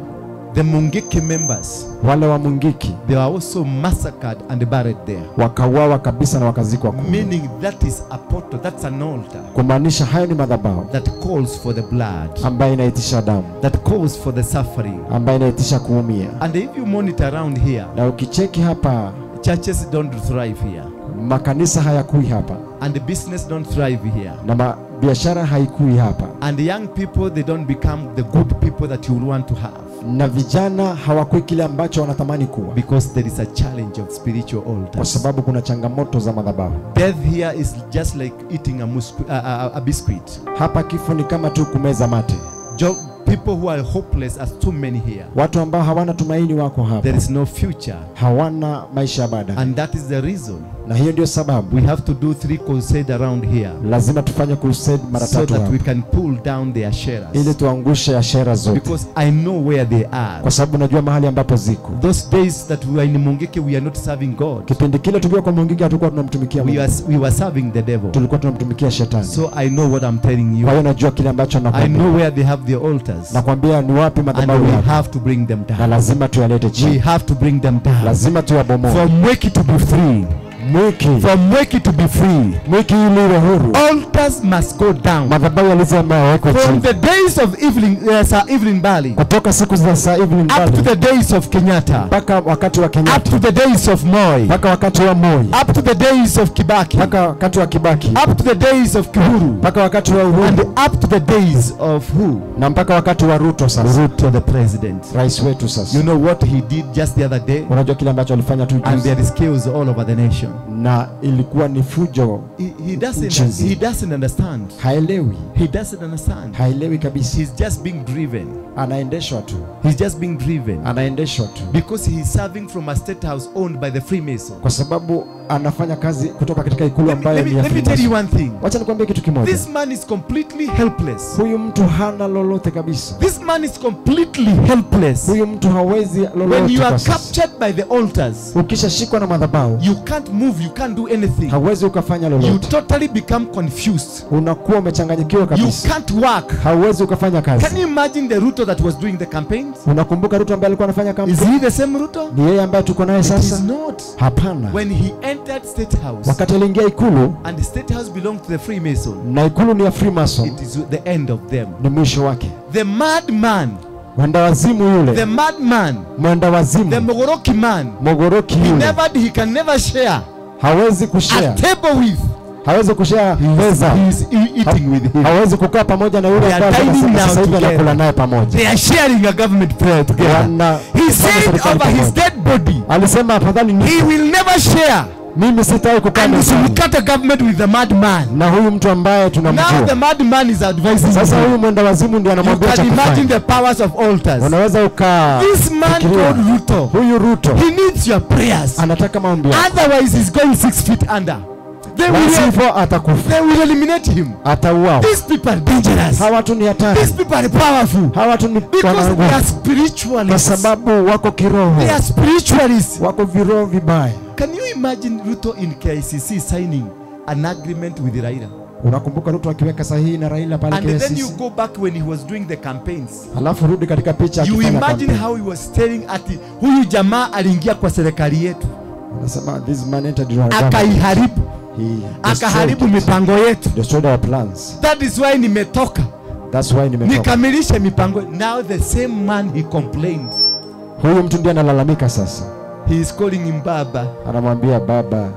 the Mungiki members,
wale wa Mungiki,
they were also massacred and buried there.
Wakauawa kabisa na wakazikwa kule.
Meaning that is a portal, that's an altar.
Kumaanisha hayo ni madhabahu.
That calls for the blood.
Ambayo inaitisha damu.
That calls for the suffering.
Ambayo inaitisha kuumia.
And if you monitor around here,
na ukicheki hapa,
churches don't thrive here.
Makanisa hayakui hapa.
And the business don't thrive here.
Na biashara haikui hapa.
And the young people, they don't become the good people that you want to have.
Na vijana hawakui kile ambacho wanatamani kuwa.
Because there is a challenge of spiritual altars.
Kwa sababu kuna changamoto za madhabahu.
Death here is just like eating a biscuit.
Hapa kifo ni kama tu kumeza mate.
People who are hopeless are too many here.
Watu ambao hawana tumaini wako hapa.
There is no future.
Hawana maisha baadaye.
And that is the reason.
Na hiyo ndio sababu.
We have to do 3 crusades around here.
Lazima tufanye crusade mara tatu
so that
hapa.
We can pull down the asheras.
Ili tuangushe ashera zote.
Because I know where they are.
Kwa sababu najua mahali ambapo ziko.
Those days that we were in Mungiki, we are not serving God.
Kipindi kile tulikuwa kwa Mungiki hatukuwa tunamtumikia Mungu.
We were serving the devil.
Tulikuwa tunamtumikia shetani.
So I know what I'm telling you.
Kwa hiyo najua kile ambacho nakwambia.
I know where they have their altars.
Nakwambia ni wapi madhabahu
yao.
And
we have to bring them down.
Na lazima tuyalete chini.
We have to bring them down.
Lazima tuyabomoe.
For Mwiki to be free.
Mwiki.
For Mwiki to be free,
Mwiki ili iwe huru,
altars must go down.
Madhabahu lazima yawekwe
From
chini.
the days of Sir Evelyn Bali,
Kutoka siku za Sir Evelyn
up
Bali
to the days of Kenyatta,
mpaka wakati wa Kenyatta,
up to the days of Moi,
mpaka wakati wa Moi,
up to the days of Kibaki,
mpaka wakati wa Kibaki,
up to the days of Uhuru,
mpaka wakati wa Uhuru,
and up to the days of who?
Na mpaka wakati wa Ruto sasa.
Ruto the president.
Rais wetu sasa.
You know what he did just the other day?
Unajua kile ambacho alifanya tu juzi.
And there is chaos all over the nation.
Na ilikuwa ni fujo.
He doesn't understand.
Haelewi.
He doesn't understand.
Haelewi kabisa.
He's just being driven.
Anaendeshwa tu.
He's just being driven.
Anaendeshwa tu.
Because he's serving from a state house owned by the Freemason.
Kwa sababu anafanya kazi kutoka katika ikulu ambayo ni ya
Let me tell you one thing.
Wacha nikwambie kitu kimoja.
This man is completely helpless.
Huyu mtu hana lolote kabisa.
This man is completely helpless.
Huyu mtu hawezi lolote.
When you are captured by the altars,
ukishashikwa na madhabahu,
you can't move, you can't do anything.
Hauwezi ukafanya lolote.
You totally become confused.
Unakuwa umechanganyikiwa kabisa.
You can't work.
Hauwezi ukafanya kazi.
Can you imagine the Ruto that was doing the campaigns?
Unakumbuka Ruto ambaye alikuwa anafanya campaign?
Is he the same Ruto?
Ni yeye ambaye tuko naye sasa?
It is not.
Hapana.
When he entered State House,
wakati aliingia ikulu,
and the State House belonged to the Freemason,
na ikulu ni ya Freemason,
it is the end of them.
Ni mwisho wake.
The madman,
mwendawazimu yule,
the madman,
mwendawazimu,
the Mogoroki man,
Mogoroki yule,
he can never share,
hawezi kushare
a table with,
hawezi kushare meza,
he is eating with him,
hawezi kukaa pamoja na yule ambaye sasa hivi anakula naye pamoja.
They are sharing a government prayer together. He said over his dead body,
alisema afadhali
he will never share.
Mimi sitaki kukaa
and cut a government with the madman.
Na huyu mtu ambaye tunamjua.
Now the madman is advising.
Sasa huyu mwenda wazimu ndiye anamwambia cha
You
kufanya.
can imagine the powers of altars.
Unaweza uka
This man called Ruto.
Huyu Ruto.
He needs your prayers.
Anataka maombi yako.
Otherwise he's going 6 feet under. They will eliminate him.
Atauawa.
These people are dangerous.
Hawa watu ni hatari.
These people are powerful.
Hawa watu ni
because they are spiritualists.
Kwa sababu wako kiroho.
They are spiritualists.
Wako viroho vibaya.
Can you imagine Ruto in KICC signing an agreement with Raila?
Unakumbuka Ruto akiweka sahihi na Raila pale KICC?
And then you go back when he was doing the campaigns.
Alafu rudi katika picha akifanya
You
campaign.
imagine how he was staring at huyu jamaa aliingia kwa serikali yetu.
Anasema this man entered our government.
Akaiharibu. Akaharibu mipango yetu.
Destroyed our plans.
That is why nimetoka.
That's why nimetoka.
Nikamilishe mipango. Now the same man he complained.
Huyu mtu ndiye analalamika sasa.
He is calling him baba.
Anamwambia baba.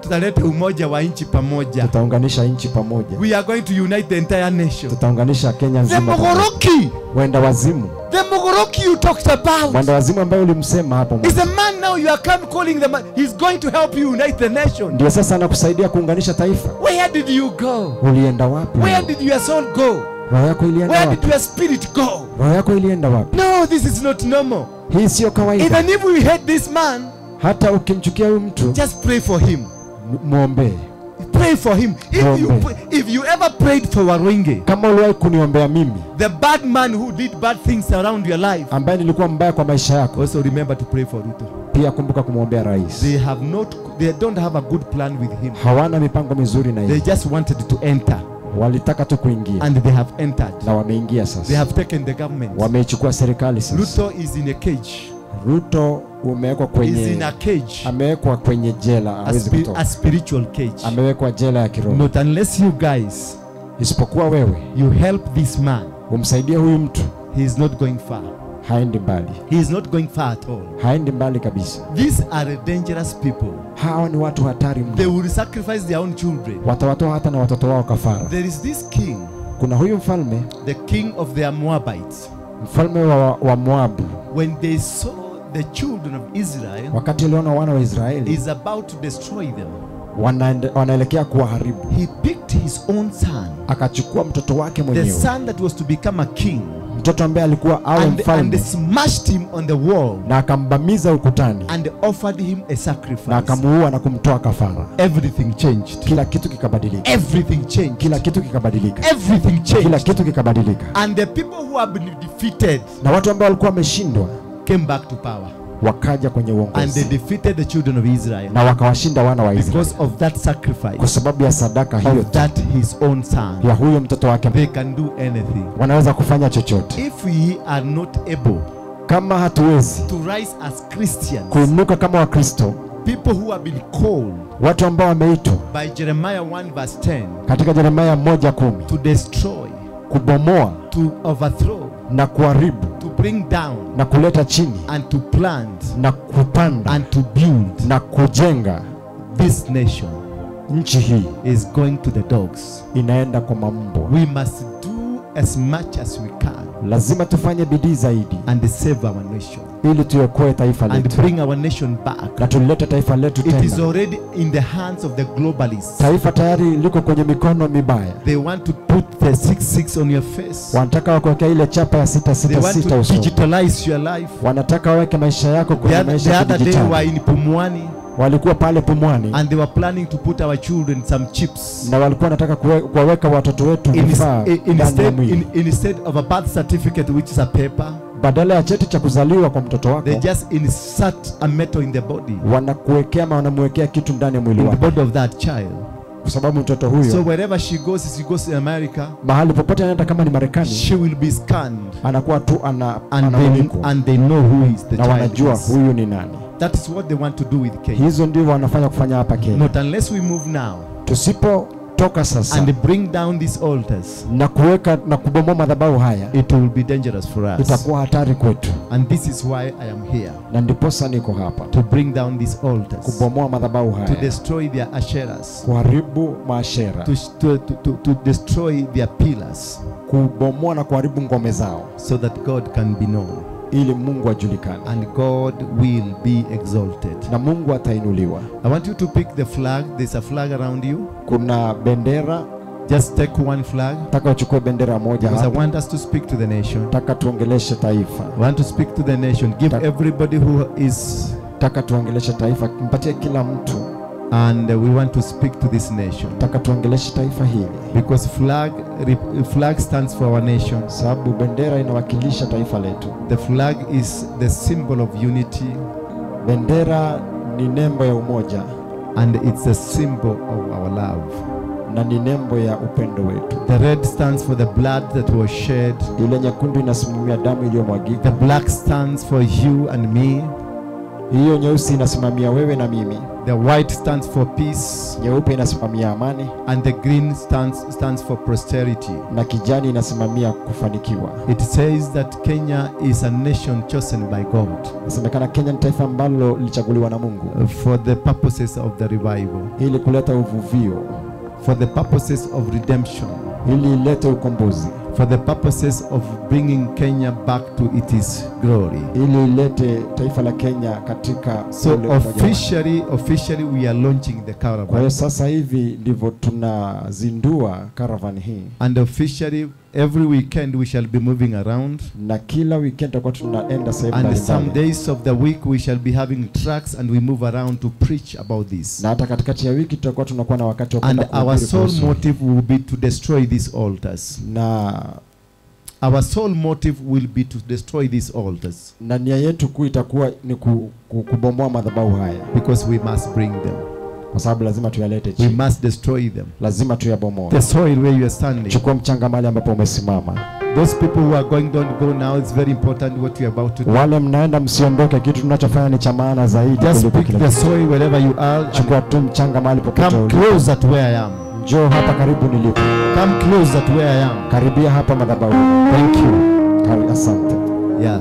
Tutaleta umoja wa nchi pamoja.
Tutaunganisha nchi pamoja.
We are going to unite the entire nation.
Tutaunganisha Kenya nzima.
The Mogoroki.
Mwenda wazimu.
The Mogoroki you talked about.
Mwenda wazimu ambaye ulimsema hapo mwanzo.
Is a man now you are come calling the man. He's going to help you unite the nation.
Ndiye sasa anakusaidia kuunganisha taifa.
Where did you go?
Ulienda wapi?
Where did your soul go?
Roho yako ilienda wapi?
Where did your spirit go?
Roho yako ilienda wapi?
No, this is not normal.
Hii sio kawaida.
Even if we hate this man,
hata ukimchukia huyu mtu,
just pray for him.
Muombe.
Pray for him. If you ever prayed for Waruinge,
kama uliwahi kuniombea mimi,
the bad man who did bad things around your life,
ambaye nilikuwa mbaya kwa maisha yako,
also remember to pray for Ruto.
Pia kumbuka kumwombea rais.
They don't have a good plan with him.
Hawana mipango mizuri na yeye.
They just wanted to enter.
Walitaka tu kuingia.
And they have entered.
Na wameingia sasa.
They have taken the government.
Wameichukua serikali sasa.
Ruto is in a cage.
Ruto umewekwa kwenye,
is in a cage.
Amewekwa kwenye jela, hawezi kutoka.
A spiritual cage.
Amewekwa jela ya kiroho.
Not unless you guys,
isipokuwa wewe,
you help this man.
Umsaidie huyu mtu.
He is not going far.
Haendi mbali.
He is not going far at all.
Haendi mbali kabisa.
These are dangerous people.
Hawa ni watu hatari mno.
They will sacrifice their own children.
Watawatoa hata na watoto wao kafara.
There is this king.
Kuna huyu mfalme,
the king of the Moabites.
Mfalme wa Moabu.
When they saw the children of Israel,
wakati waliona wana wa Israeli,
is about to destroy them.
Wanaelekea kuwaharibu.
He picked his own son.
Akachukua mtoto wake mwenyewe.
The son that was to become a king.
Mtoto ambaye alikuwa awe mfalme.
And smashed him on the wall.
Na akambamiza ukutani.
And offered him a sacrifice.
Na akamuua na kumtoa kafara.
Everything changed.
Kila kitu kikabadilika.
Everything changed.
Kila kitu kikabadilika.
Everything changed.
Kila kitu kikabadilika.
And the people who have been defeated,
na watu ambao walikuwa wameshindwa,
came back to power.
Wakaja kwenye uongozi.
And they defeated the children of Israel.
Na wakawashinda wana wa Israeli.
Because of that sacrifice.
Kwa sababu ya sadaka hiyo.
Of that his own son.
Ya huyo mtoto wake.
They can do anything.
Wanaweza kufanya chochote.
If we are not able,
kama hatuwezi,
to rise as Christians,
kuinuka kama Wakristo,
People who have been called
watu ambao wameitwa
by Jeremiah 1 verse 10
katika Jeremiah 1:10
to destroy,
kubomoa,
to overthrow,
na kuharibu,
to bring down,
na kuleta chini,
and to plant,
na kupanda,
and to build
na kujenga
this nation
nchi hii
is going to the dogs.
Inaenda kwa mambwa.
We must do as much as we can.
Lazima tufanye bidii zaidi
and save our nation.
Ili tuokoe taifa letu.
And bring our nation back.
Na tulete taifa letu tena.
It is already in the hands of the globalists.
Taifa tayari liko kwenye mikono mibaya.
They want to put the 66 on your face.
Wanataka wakuwekea ile chapa ya 666
They want to
usoni.
digitalize your life.
Wanataka waweke maisha yako kwenye maisha ya
The other day
kidijitali.
were in Pumwani.
Walikuwa pale Pumwani.
And they were planning to put our children some chips.
Na walikuwa wanataka kuwaweka watoto wetu vifaa ndani ya mwili.
Instead of a birth certificate which is a paper,
badala ya cheti cha kuzaliwa kwa mtoto wako,
they just insert a metal in the body.
Wanakuwekea ama wanamwekea kitu ndani ya mwili
In the
wake.
body of that child.
Kwa sababu mtoto huyo,
so wherever she goes, she goes in America,
mahali popote anaenda kama ni Marekani,
she will be scanned.
Anakuwa tu anamulikwa.
And they know who is the
Na
child.
wanajua huyu ni nani.
That is what they want to do with Kenya.
Hizo ndivyo wanafanya kufanya hapa Kenya.
Not unless we move now.
Tusipotoka sasa
and bring down these altars.
Na kuweka na kubomoa madhabahu haya,
it will be dangerous for us.
Itakuwa hatari kwetu.
And this is why I am here.
Na ndiposa niko hapa.
To bring down these altars.
Kubomoa madhabahu haya.
To destroy their asheras.
Kuharibu maashera.
To destroy their pillars.
Kubomoa na kuharibu ngome zao.
So that God can be known.
Ili Mungu ajulikane.
And God will be exalted.
Na Mungu atainuliwa.
I want you to pick the flag. There's a flag around you.
Kuna bendera.
Just take one flag.
Nataka uchukue bendera moja
Because
hapa.
I want us to speak to the nation.
Nataka tuongeleshe taifa.
I want to speak to the nation. Give everybody who is.
Nataka tuongeleshe taifa. Mpatie kila mtu.
And we want to speak to this nation.
Nataka tuongeleshe taifa hili.
Because flag stands for our nation.
Sababu bendera inawakilisha taifa letu.
The flag is the symbol of unity.
Bendera ni nembo ya umoja.
And it's a symbol of our love.
Na ni nembo ya upendo wetu.
The red stands for the blood that was shed.
Ile nyekundu inasimamia damu iliyomwagika.
The black stands for you and me.
Hiyo nyeusi inasimamia wewe na mimi.
The white stands for peace.
Nyeupe inasimamia amani.
And the green stands for prosperity.
Na kijani inasimamia kufanikiwa.
It says that Kenya is a nation chosen by God.
Inasemekana Kenya ni taifa ambalo lilichaguliwa na Mungu.
For the purposes of the revival.
Ili kuleta uvuvio.
For the purposes of redemption.
Ili ilete ukombozi.
For the purposes of bringing Kenya back to its glory.
Ili ilete taifa la Kenya katika.
So officially we are launching the caravan.
Kwa hiyo sasa hivi ndivyo tunazindua caravan hii.
And officially every weekend we shall be moving around.
Na kila weekend tutakuwa tunaenda sehemu
And
mbalimbali.
some days of the week we shall be having trucks and we move around to preach about this.
Na hata katikati ya wiki tutakuwa tunakuwa na wakati wa kwenda
And our sole motive will be to destroy these altars.
Na
our sole motive will be to destroy these altars.
Na nia yetu kuu itakuwa ni kubomoa madhabahu haya.
Because we must bring them.
Kwa sababu lazima tuyalete chini.
We must destroy them.
Lazima tuyabomoe.
The soil where you are standing.
Chukua mchanga mahali ambapo umesimama.
Those people who are going, don't go now. It's very important what you are about to do.
Wale mnaenda msiondoke, kitu tunachofanya ni cha maana zaidi.
Just pick the soil wherever you are.
Chukua tu mchanga mahali popote
Come
ulipo.
closer to where I am.
Njoo hapa karibu nilipo.
Come closer to where I am.
Karibia hapa madhabahu.
Thank you.
Asante.
Yeah.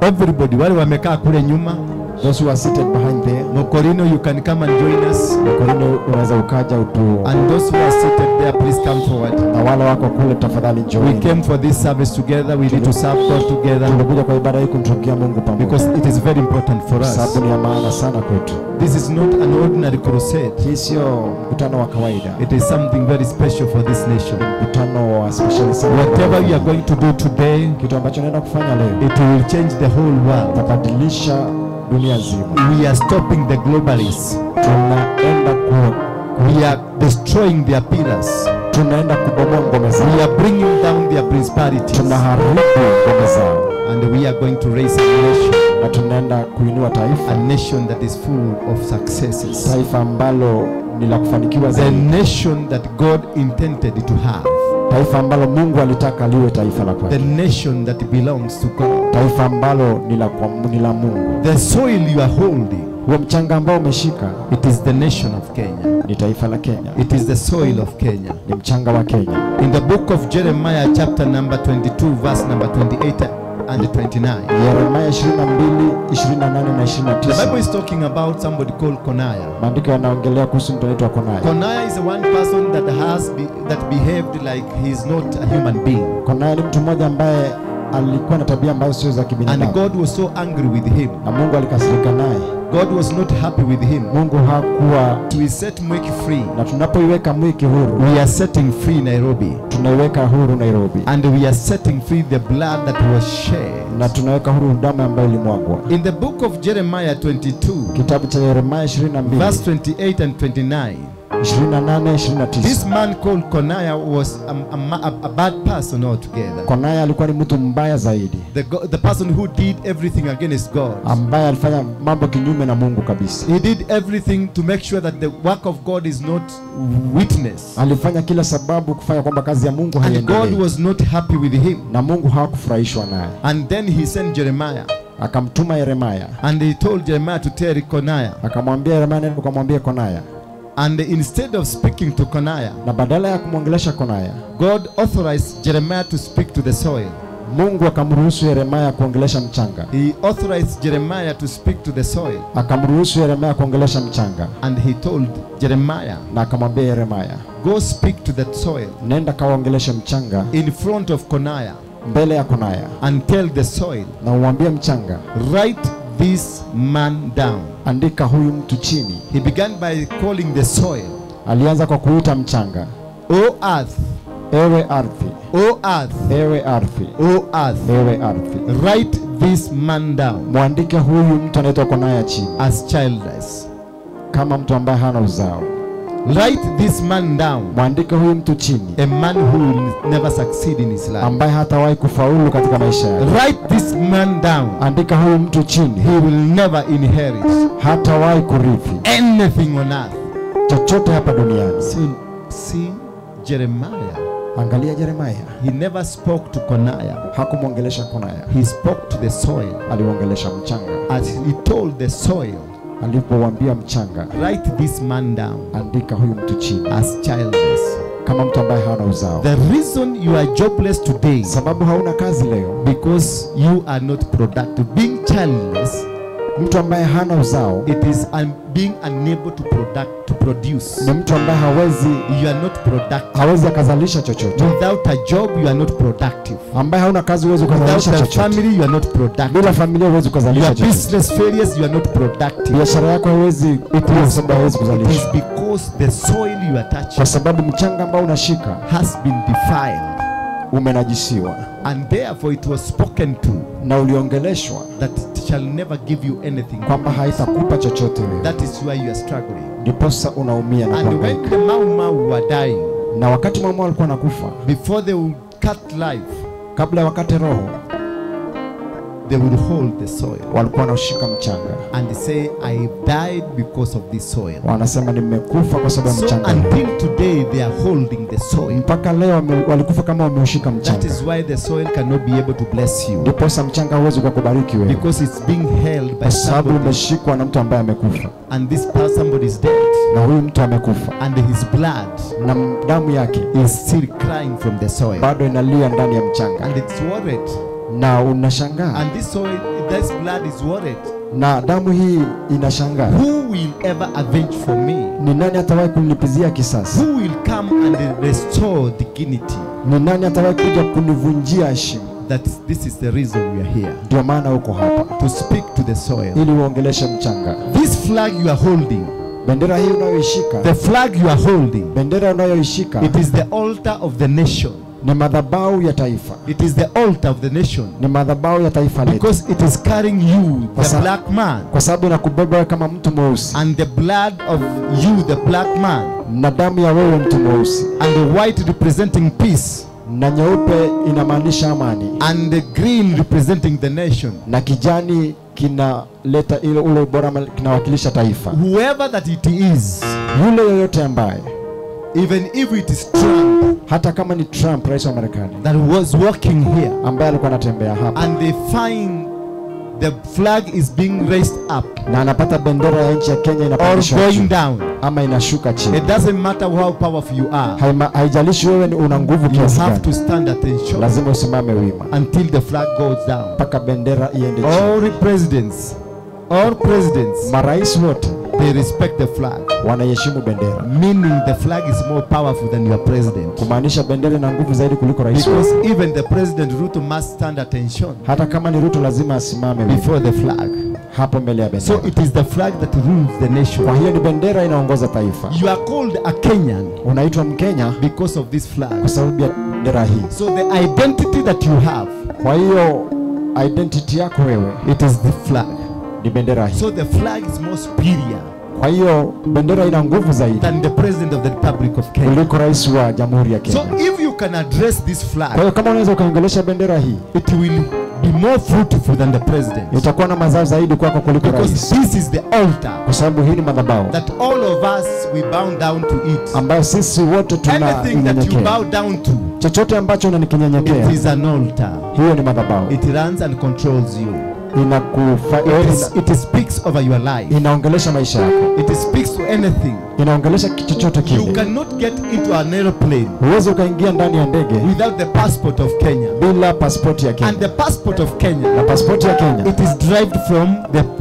Everybody, wale wamekaa kule nyuma.
Those who are seated behind there.
Mokorino, you can come and join us.
Mokorino, unaweza ukaja utu.
And those who are seated there, please come forward.
Na wale wako kule tafadhali njoo.
We came for this service together. We need to serve God together.
Tumekuja kwa ibada hii kumtumikia Mungu pamoja.
Because it is very important for us.
Sababu ni ya maana sana kwetu.
This is not an ordinary crusade.
Hii sio mkutano wa kawaida.
It is something very special for this nation.
Mkutano wa special sana.
Whatever we are going to do today,
kitu ambacho naenda kufanya leo,
it will change the whole world.
Itabadilisha dunia nzima.
We are stopping the globalists. We are destroying their pillars.
Tunaenda kubomoa ngome zao.
We are bringing down their principalities.
Tunaharibu ngome zao.
And we are going to raise a nation.
Na tunaenda kuinua taifa.
A nation that is full of successes.
Taifa ambalo ni la kufanikiwa
The
zaidi.
nation that God intended to have.
Taifa ambalo Mungu alitaka liwe taifa la kwake.
The nation that belongs to God.
Taifa ambalo ni la Mungu.
The soil you are holding,
huo mchanga ambao umeshika,
it is the nation of Kenya.
Ni taifa la Kenya.
It is the soil of Kenya.
Ni mchanga wa Kenya.
In the book of Jeremiah chapter number 22 verse number 28 and 29.
Yeremia 22, 28 na 29.
The Bible is talking about somebody called Konaya.
Maandiko yanaongelea kuhusu mtu anaitwa Konaya.
Konaya is the one person that that behaved like he is not a human being.
Konaya ni mtu mmoja ambaye alikuwa na tabia ambazo sio za kibinadamu.
And God was so angry with him.
Na Mungu alikasirika naye.
God was not happy with him.
Mungu hakuwa.
We set Mwiki free.
Na tunapoiweka Mwiki huru,
we are setting free Nairobi.
Tunaiweka huru Nairobi.
And we are setting free the blood that was shed.
Na tunaweka huru damu ambayo ilimwagwa.
In the book of Jeremiah 22,
kitabu cha Yeremia 22,
verse 28 and 29.
28, 29.
This man called Konaya was a bad person altogether.
Konaya alikuwa ni mtu mbaya zaidi.
The person who did everything against God.
Ambaye alifanya mambo kinyume na Mungu kabisa.
He did everything to make sure that the work of God is not witnessed.
Alifanya kila sababu kufanya kwamba kazi ya Mungu haiendelei.
And God was not happy with him.
Na Mungu hakufurahishwa naye.
And then he sent Jeremiah.
Akamtuma Yeremia.
And he told Jeremiah to tell Konaya.
Akamwambia Yeremia nenda ukamwambie Konaya.
And instead of speaking to Konaya,
na badala ya kumwongelesha Konaya,
God authorized Jeremiah to speak to the soil.
Mungu akamruhusu Yeremia kuongelesha mchanga.
He authorized Jeremiah to speak to the soil.
Akamruhusu Yeremia kuongelesha mchanga.
And he told Jeremiah,
na akamwambia Yeremia,
go speak to that soil.
Nenda kaongeleshe mchanga.
In front of Konaya.
Mbele ya Konaya.
And tell the soil.
Na umwambie mchanga,
write this man down.
Andika huyu mtu chini.
He began by calling the soil.
Alianza kwa kuita mchanga.
O earth.
Ewe ardhi.
O earth.
Ewe ardhi.
O earth.
Ewe ardhi.
Write this man down.
Muandike huyu mtu anaitwa Konaya chini.
As childless.
Kama mtu ambaye hana uzao.
Write this man down.
Muandike huyu mtu chini.
A man who will never succeed in his life.
Ambaye hatawahi kufaulu katika maisha yake.
Write this man down.
Andika huyu mtu chini.
He will never inherit.
Hatawahi kurithi.
Anything on earth.
Chochote hapa duniani.
See Jeremiah.
Angalia Jeremiah.
He never spoke to Konaya.
Hakumwongelesha Konaya.
He spoke to the soil.
Aliongelesha mchanga.
As he told the soil,
alipowambia mchanga,
write this man down.
Andika huyu mtu chini.
As childless.
Kama mtu ambaye hana uzao.
The reason you are jobless today,
sababu hauna kazi leo,
because you are not productive. Being childless,
mtu ambaye hana uzao,
it is being unable to produce.
Ni mtu ambaye hawezi,
you are not productive.
Hawezi akazalisha chochote.
Without a job you are not productive.
Ambaye hauna kazi huwezi kuzalisha
Without a
chochote.
family you are not productive.
Bila familia huwezi kuzalisha
Your
chochote.
business failures you are not productive.
Biashara yako haiwezi kwa sababu haiwezi kuzalisha.
It is because the soil you are touching,
kwa sababu mchanga ambao unashika,
has been defiled.
Umenajisiwa.
And therefore it was spoken to,
na uliongeleshwa,
that it shall never give you anything,
kwamba haitakupa chochote wewe.
That is why you are struggling.
Ndiposa unaumia na
And when
kuhangaika.
the Mau Mau were dying,
na wakati Mau Mau alikuwa anakufa,
before they would cut life,
kabla wakate roho,
they would hold the soil.
Walikuwa wanashika mchanga.
And they say, I died because of this soil.
Wanasema nimekufa kwa sababu ya mchanga.
So until today they are holding the soil.
Mpaka leo walikufa kama wameushika mchanga.
That is why the soil cannot be able to bless you.
Ndiposa mchanga huwezi kukubariki wewe.
Because it's being held by
kwa sababu
somebody.
Umeshikwa na mtu ambaye amekufa.
And this person, somebody is dead.
Na huyu mtu amekufa.
And his blood,
na damu yake,
is still crying from the soil.
Bado inalia ndani ya mchanga.
And it's worried.
Na unashangaa.
And this soil, this blood is worried.
Na damu hii inashangaa.
Who will ever avenge for me?
Ni nani atawahi kunilipizia kisasi?
Who will come and restore dignity?
Ni nani atawahi kuja kunivunjia heshima?
That this is the reason we are here.
Ndio maana uko hapa.
To speak to the soil.
Ili uongeleshe mchanga.
This flag you are holding,
bendera hii unayoishika,
the flag you are holding,
bendera unayoishika,
it is the altar of the nation.
Ni madhabahu ya taifa.
It is the altar of the nation.
Ni madhabahu ya taifa letu.
Because it is carrying you, the black man.
Kwa sababu inakubeba kama mtu mweusi.
And the blood of you, the black man.
Na damu ya wewe mtu mweusi.
And the white representing peace.
Na nyeupe inamaanisha amani.
And the green representing the nation.
Na kijani kinaleta ile ule ubora, kinawakilisha taifa.
Whoever that it is,
yule yoyote ambaye
Even if it is Trump,
hata kama ni Trump rais wa Marekani,
that was walking here,
ambaye alikuwa anatembea hapa,
and they find the flag is being raised up,
na anapata bendera ya nchi ya Kenya inapandishwa
or going down,
ama inashuka chini.
It doesn't matter how powerful you are.
Haijalishi wewe una nguvu kiasi gani.
You have to stand attention.
Lazima usimame wima
until the flag goes down.
Mpaka bendera iende chini.
All presidents,
marais wote,
they respect the flag.
Wanaheshimu bendera.
Meaning the flag is more powerful than your president.
Kumaanisha bendera ina nguvu zaidi kuliko rais.
Because even the president Ruto must stand attention.
Hata kama ni Ruto lazima asimame
before the flag.
Hapo mbele ya bendera.
So it is the flag that rules the nation.
Kwa hiyo ni bendera inaongoza taifa.
You are called a Kenyan.
Unaitwa Mkenya
because of this flag.
Kwa sababu ya bendera hii.
So the identity that you have.
Kwa hiyo identity yako wewe,
it is the flag.
Ni bendera hii.
So the flag is more superior.
Kwa hiyo bendera ina nguvu zaidi
than the president of the Republic of Kenya.
Kuliko rais wa Jamhuri ya Kenya.
So if you can address this flag,
kwa hiyo kama unaweza ukaongelesha bendera hii,
it will be more fruitful than the president.
Itakuwa na mazao zaidi kwako kuliko rais.
Because this is the altar.
Kwa sababu hii ni madhabahu.
That all of us we bow down to it.
Ambayo sisi wote tunanyenyekea.
Anything that you bow down to,
chochote ambacho unanikinyenyekea,
it is an altar.
Hiyo ni madhabahu.
It runs and controls you. It speaks over your life.
Inaongelesha maisha yako.
It speaks to anything.
Inaongelesha chochote kile.
You cannot get into an aeroplane
Huwezi ukaingia ndani ya ndege
without the passport of Kenya.
Bila passport ya Kenya.
And the passport of Kenya,
na passport ya Kenya,
it is derived from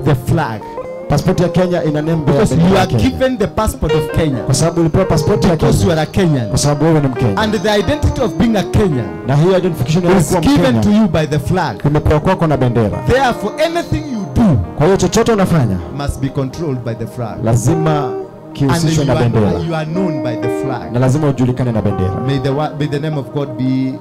the flag.
Passport ya Kenya ina nembo ya bendera.
Because you are given the passport of Kenya.
Kwa sababu ulipewa passport ya Kenya.
Because you are a Kenyan.
Kwa sababu wewe ni Mkenya.
And the identity of being a Kenyan,
na hiyo identification ya
is
kuwa Mkenya,
given to you by the flag.
Imepewa kwako na bendera.
Therefore anything you do,
kwa hiyo chochote unafanya,
must be controlled by the flag.
Lazima kihusishwe na bendera.
You are known by the flag.
Na lazima ujulikane na bendera.
May the name of God be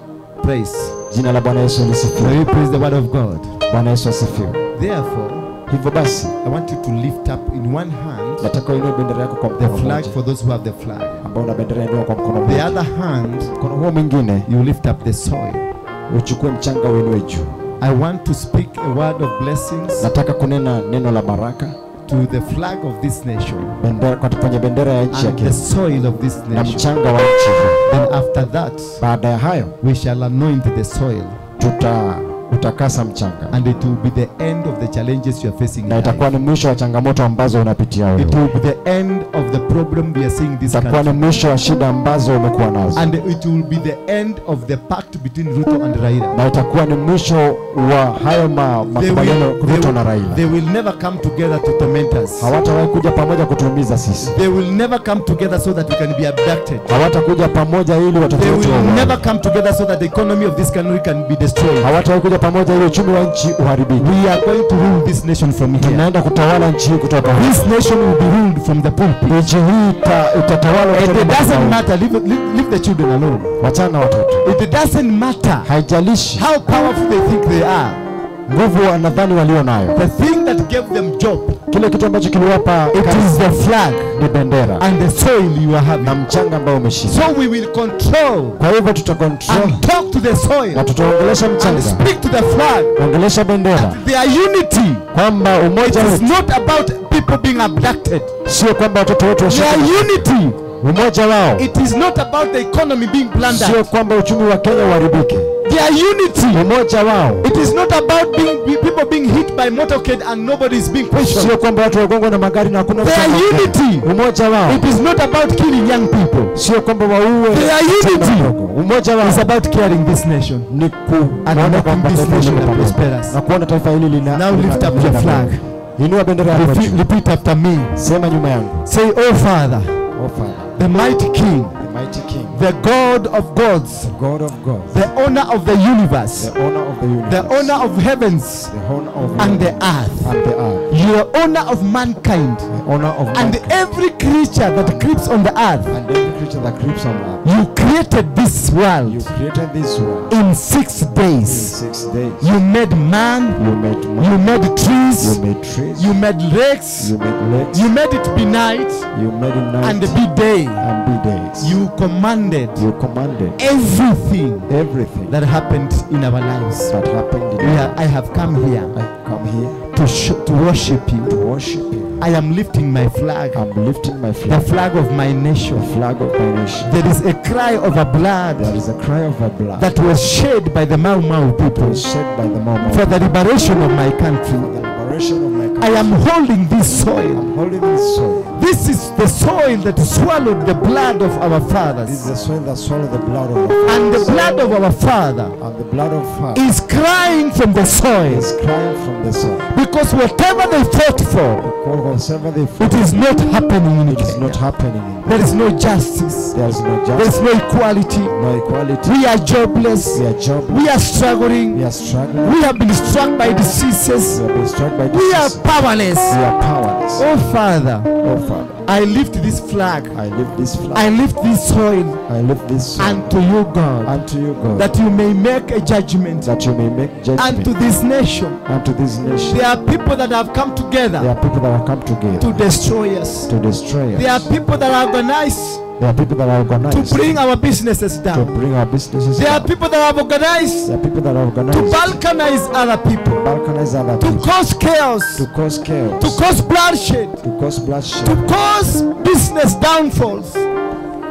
praised.
Jina la Bwana Yesu lisifiwe.
May we praise the word of God.
Bwana Yesu asifiwe.
Therefore,
hivyo basi,
I want you to lift up in one hand,
nataka uinue bendera yako kwa mkono
the flag
mmoja.
For those who have the flag.
Ambao una bendera inua kwa mkono mmoja.
The other hand,
mkono huo mwingine,
you lift up the soil.
Uchukue mchanga uinue juu.
I want to speak a word of blessings.
Nataka kunena neno la baraka
to the flag of this nation.
Bendera, kwa kwenye bendera ya nchi ya
And
Kenya.
the soil of this nation.
Na mchanga wa nchi.
Then after that,
baada ya hayo,
we shall anoint the soil.
Utakasa mchanga.
And it will be the end of the challenges you are facing in
Na itakuwa
life.
ni mwisho wa changamoto ambazo unapitia wewe.
It will be the end of the problem we are seeing this
Itakuwa
country.
ni mwisho wa shida ambazo umekuwa nazo.
And it will be the end of the pact between Ruto and Raila.
Na itakuwa ni mwisho wa hayo makubaliano Ruto na Raila.
They will never come together to torment us.
Hawatawahi kuja pamoja kutuumiza sisi.
They will never come together so that we can be abducted.
Hawatakuja pamoja ili watoto
They
wetu
will
wauawe.
never come together so that the economy of this country can be destroyed.
Hawatawahi kuja pamoja ili uchumi wa nchi uharibike.
We are going to rule this nation from here.
Tunaenda kutawala nchi hii kutoka hapa.
This nation will be ruled from the pulpit.
Nchi hii itatawalwa kutoka
It doesn't
madhabahuni.
matter. Leave the children alone.
Wachana na watoto.
It doesn't matter
Haijalishi
how powerful they think they are.
nguvu wanadhani walio nayo.
The thing that gave them job,
kile kitu ambacho kiliwapa
it
kazi,
is the flag
ni bendera
and the soil you are having.
Na mchanga ambao umeshika.
So we will control.
Kwa hivyo tutacontrol
and talk to the soil
na tutaongelesha mchanga
and speak to the flag.
Ongelesha bendera.
Their unity,
kwamba umoja
it is
wetu
not about people being abducted.
Sio kwamba watoto wetu
Their
washikwe.
unity,
umoja wao,
it is not about the economy being plundered.
Sio kwamba uchumi wa Kenya uharibike.
Their unity,
umoja wao,
it is not about people being hit by motorcade and nobody is being questioned.
Sio kwamba watu wagongwe na magari na hakuna mtu
Their
anaongea.
unity,
umoja wao,
it is not about killing young people.
Sio kwamba waue.
Their unity,
umoja wao,
is about caring this nation
ni
and
kuona
making
kwamba
this
taifa
nation
hili
a
lina
prosperous.
na kuona taifa hili lina.
Now lift up your flag.
Inua bendera yako juu.
Repeat after me.
Sema nyuma yangu.
Say, Oh Father,
Oh Father,
the mighty King,
the mighty King,
the God of gods,
the God of gods,
the owner of the universe,
the owner of the universe,
the owner of heavens,
the owner of
and the earth,
and the earth,
you are owner of mankind,
the owner of
and
mankind,
every creature that creeps on the earth,
and every creature that creeps on earth.
You created this world.
You created this world
in 6 days.
In 6 days.
You made man.
You made man.
You made trees.
You made trees.
You made lakes.
You made lakes.
You made it be night.
You made it night.
And be day.
And be days.
You commanded.
You commanded.
Everything.
Everything
that happened in our lives.
That happened in
I have come here.
I come here
to worship you.
To worship you.
I am lifting my flag.
I'm lifting my flag.
The flag of my nation.
The flag of my nation.
There is a cry of a blood.
There is a cry of a blood
that was shed by the Mau Mau people.
Shed by the Mau Mau
for the liberation of my country.
For the liberation of my country.
I am holding this soil.
I'm holding this soil.
This is the soil that swallowed the blood of our fathers.
This is the soil that swallowed the blood of our fathers.
And the blood of our father.
And the blood of father
is crying from the soil.
Is crying from the soil.
Because whatever they fought for, it is not happening in
It is
Kenya.
not happening in
There is no justice.
There is no
There
justice.
is no equality.
No equality.
We are jobless.
We are jobless.
We are struggling.
We are struggling.
We have been struck by diseases.
We have been struck by
We are
diseases.
powerless.
We are powerless.
Oh Father,
Oh Father,
I lift this flag.
I lift this flag.
I lift this soil.
I lift this soil
unto you, God,
unto you, God,
that you may make a judgment.
That you may make judgment
unto this nation.
Unto this nation.
There are people that have come together.
There are people that have come together
to destroy us.
To destroy us.
There are people that are organized.
There are people that are organized
to bring our businesses down.
To bring our businesses
There
down.
are people that have organized.
There are people that are organized
to balkanize other people.
Balkanize other
To
people.
cause chaos.
To cause chaos.
To cause bloodshed.
To cause bloodshed.
To cause business downfalls.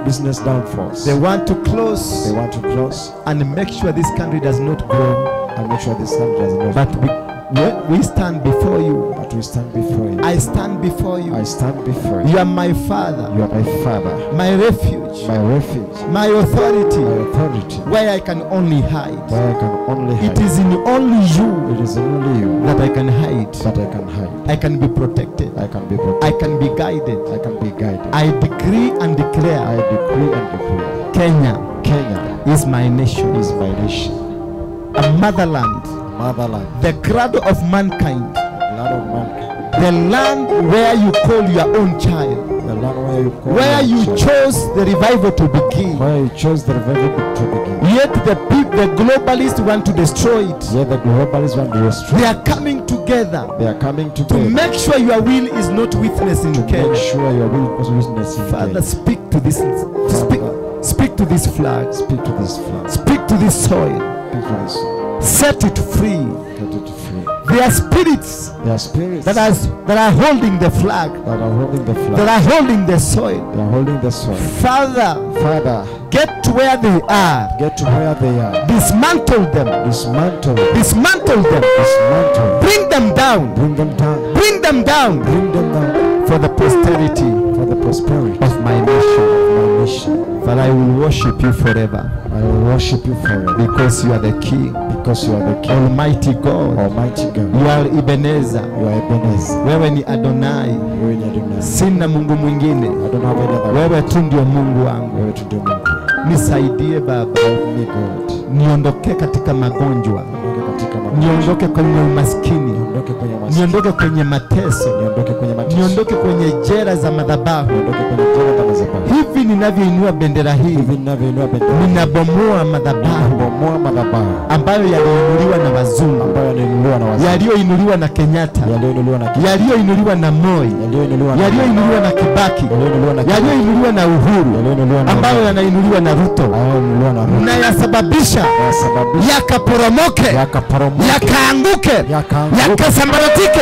Business downfalls.
They want to close.
They want to close
and make sure this country does not grow.
And make sure this country does not grow.
But we stand before you.
But we stand before you.
I stand before you.
I stand before you.
You are my father.
You are my father.
My refuge.
My refuge.
My authority.
My authority.
Where I can only hide.
Where I can only hide.
It is in only you.
It is in only you
that I can hide.
That I can hide.
I can be protected.
I can be protected.
I can be guided.
I can be guided.
I decree and declare.
I decree and declare.
Kenya.
Kenya
is my nation.
Is my nation.
A motherland.
Motherland.
The cradle of mankind.
The cradle of mankind.
The land where you call your own child.
The land where you call
where you
child.
Chose the revival to begin.
Where you chose the revival to begin.
Yet the globalists want to destroy it.
Yet the globalists want to destroy it.
They are coming together.
They are coming together.
To make sure your will is not witnessed in Kenya.
Make sure your will is witnessed in
Father,
Kenya.
Speak to this. Speak to this flag.
Speak to this flag.
Speak to this soil.
Speak to this soil.
Set it free.
Set it free.
There are spirits.
There are spirits
that are holding the flag.
That are holding the flag.
That are holding the soil.
They are holding the soil.
Father,
Father,
get to where they are.
Get to where they are.
Dismantle them.
Dismantle them.
Dismantle them.
Dismantle.
Bring them down.
Bring them down.
Bring them down.
Bring them down.
For the posterity.
For the prosperity
of my nation.
Of my nation.
But I will worship you forever.
I will worship you forever.
Because you are the King.
Because you are the King.
Almighty God.
Almighty God.
You are Ebenezer.
You are Ebenezer.
Wewe ni Adonai.
Wewe ni Adonai.
Sina Mungu mwingine.
I don't have any other.
Wewe tu ndio Mungu wangu.
Wewe tu ndio Mungu.
Nisaidie Baba.
Help me God.
Niondoke katika magonjwa.
Niondoke katika magonjwa.
Niondoke kwenye umaskini.
Niondoke kwenye umaskini.
Niondoke kwenye mateso.
Niondoke kwenye mateso.
Niondoke kwenye jela za madhabahu.
Niondoke kwenye jela za madhabahu.
Hivi ninavyoinua bendera hii.
Hivi ninavyoinua bendera.
Ninabomoa madhabahu.
Ninabomoa madhabahu
ambayo yaliinuliwa na wazungu,
ambayo yaliinuliwa na wazungu,
yaliyoinuliwa na Kenyatta,
yaliyoinuliwa na Kenyatta,
yaliyoinuliwa na Moi,
yaliyoinuliwa na
yaliyoinuliwa na Kibaki,
yaliyoinuliwa na
yaliyoinuliwa na Uhuru,
yaliyoinuliwa na
ambayo yanainuliwa na Ruto,
yaliyoinuliwa na Ruto,
na yasababisha yakaporomoke, yakaanguke, yakasambaratike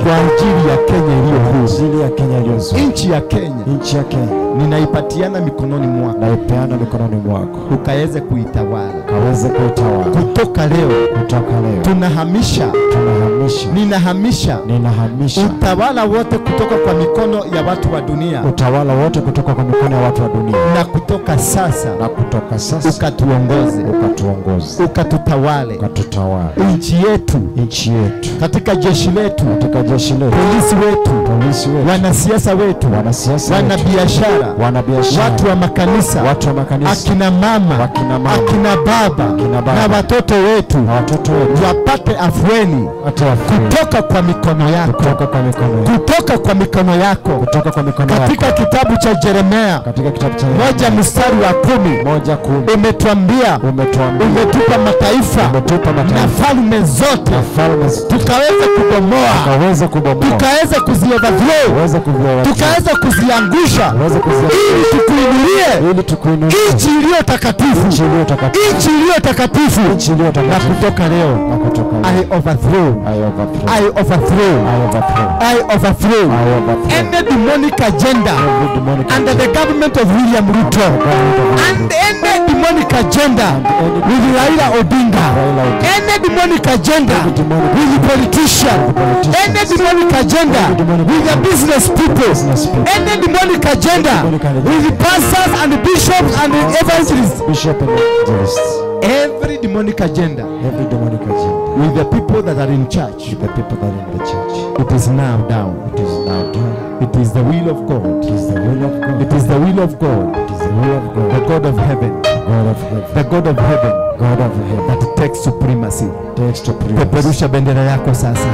kwa ajili ya Kenya iliyo huru,
ajili ya Kenya iliyo nzuri.
Nchi ya Kenya,
nchi ya Kenya
ninaipatiana mikononi mwako,
naipeana mikononi mwako,
ukaweze kuitawala,
ukaweze kuitawala.
Kutoka leo,
kutoka leo
tunahamisha,
tunahamisha,
ninahamisha,
ninahamisha
utawala wote kutoka kwa mikono ya watu wa dunia,
utawala wote kutoka kwa mikono ya watu wa dunia,
na kutoka sasa,
na kutoka sasa
ukatuongoze,
ukatuongoze,
ukatutawale,
ukatutawale
nchi yetu,
nchi yetu,
katika jeshi letu,
katika jeshi letu,
polisi wetu,
polisi wetu,
wanasiasa wetu,
wanasiasa wetu,
wanabiashara,
wanabiashara,
watu wa makanisa,
watu wa makanisa,
akina mama,
akina mama,
akina baba,
akina baba,
na watoto wetu,
na watoto wetu
wapate afueni kutoka kwa mikono yako,
kutoka kwa mikono yako,
kutoka kwa mikono yako,
kutoka kwa mikono yako.
Katika kitabu cha Yeremia,
katika kitabu cha Yeremia
1 mstari wa 10,
1:10,
umetuambia,
umetuambia,
umetupa mataifa,
umetupa mataifa
na falme zote,
na falme zote,
tukaweza kubomoa,
tukaweza kubomoa,
tukaweza kuzioverthrow,
tukaweza
tukaweza kuziangusha, Ili tukuinulie.
Ili tukuinulie.
Nchi iliyo takatifu.
Nchi iliyo takatifu.
Nchi iliyo takatifu.
Nchi iliyo
Na
takatifu.
kutoka leo.
Na kutoka leo.
I overthrow.
I overthrow.
I overthrow.
I overthrow.
I overthrow.
I overthrow.
Any demonic agenda
Every demonic
under the
agenda.
government of William Ruto
Government of William
and any demonic agenda
any
with Raila Odinga,
Raila Odinga.
any demonic agenda
Every demonic
with the politician,
With the politicians.
any demonic agenda
Every demonic
with the
agenda.
business people,
Business people.
any demonic agenda
Demonic agenda.
with the pastors and the bishops and the evangelists,
Bishop and evangelists.
every demonic agenda
Every demonic agenda.
with the people that are in church,
The people that are in the church.
it is now down.
It is now done.
It is the will of God.
It is the will of God.
It is the will of God,
It is the will of God.
the God of heaven,
God of heaven.
the God of heaven
God of heaven.
that takes supremacy.
Takes to prevail.
Peperusha bendera yako sasa,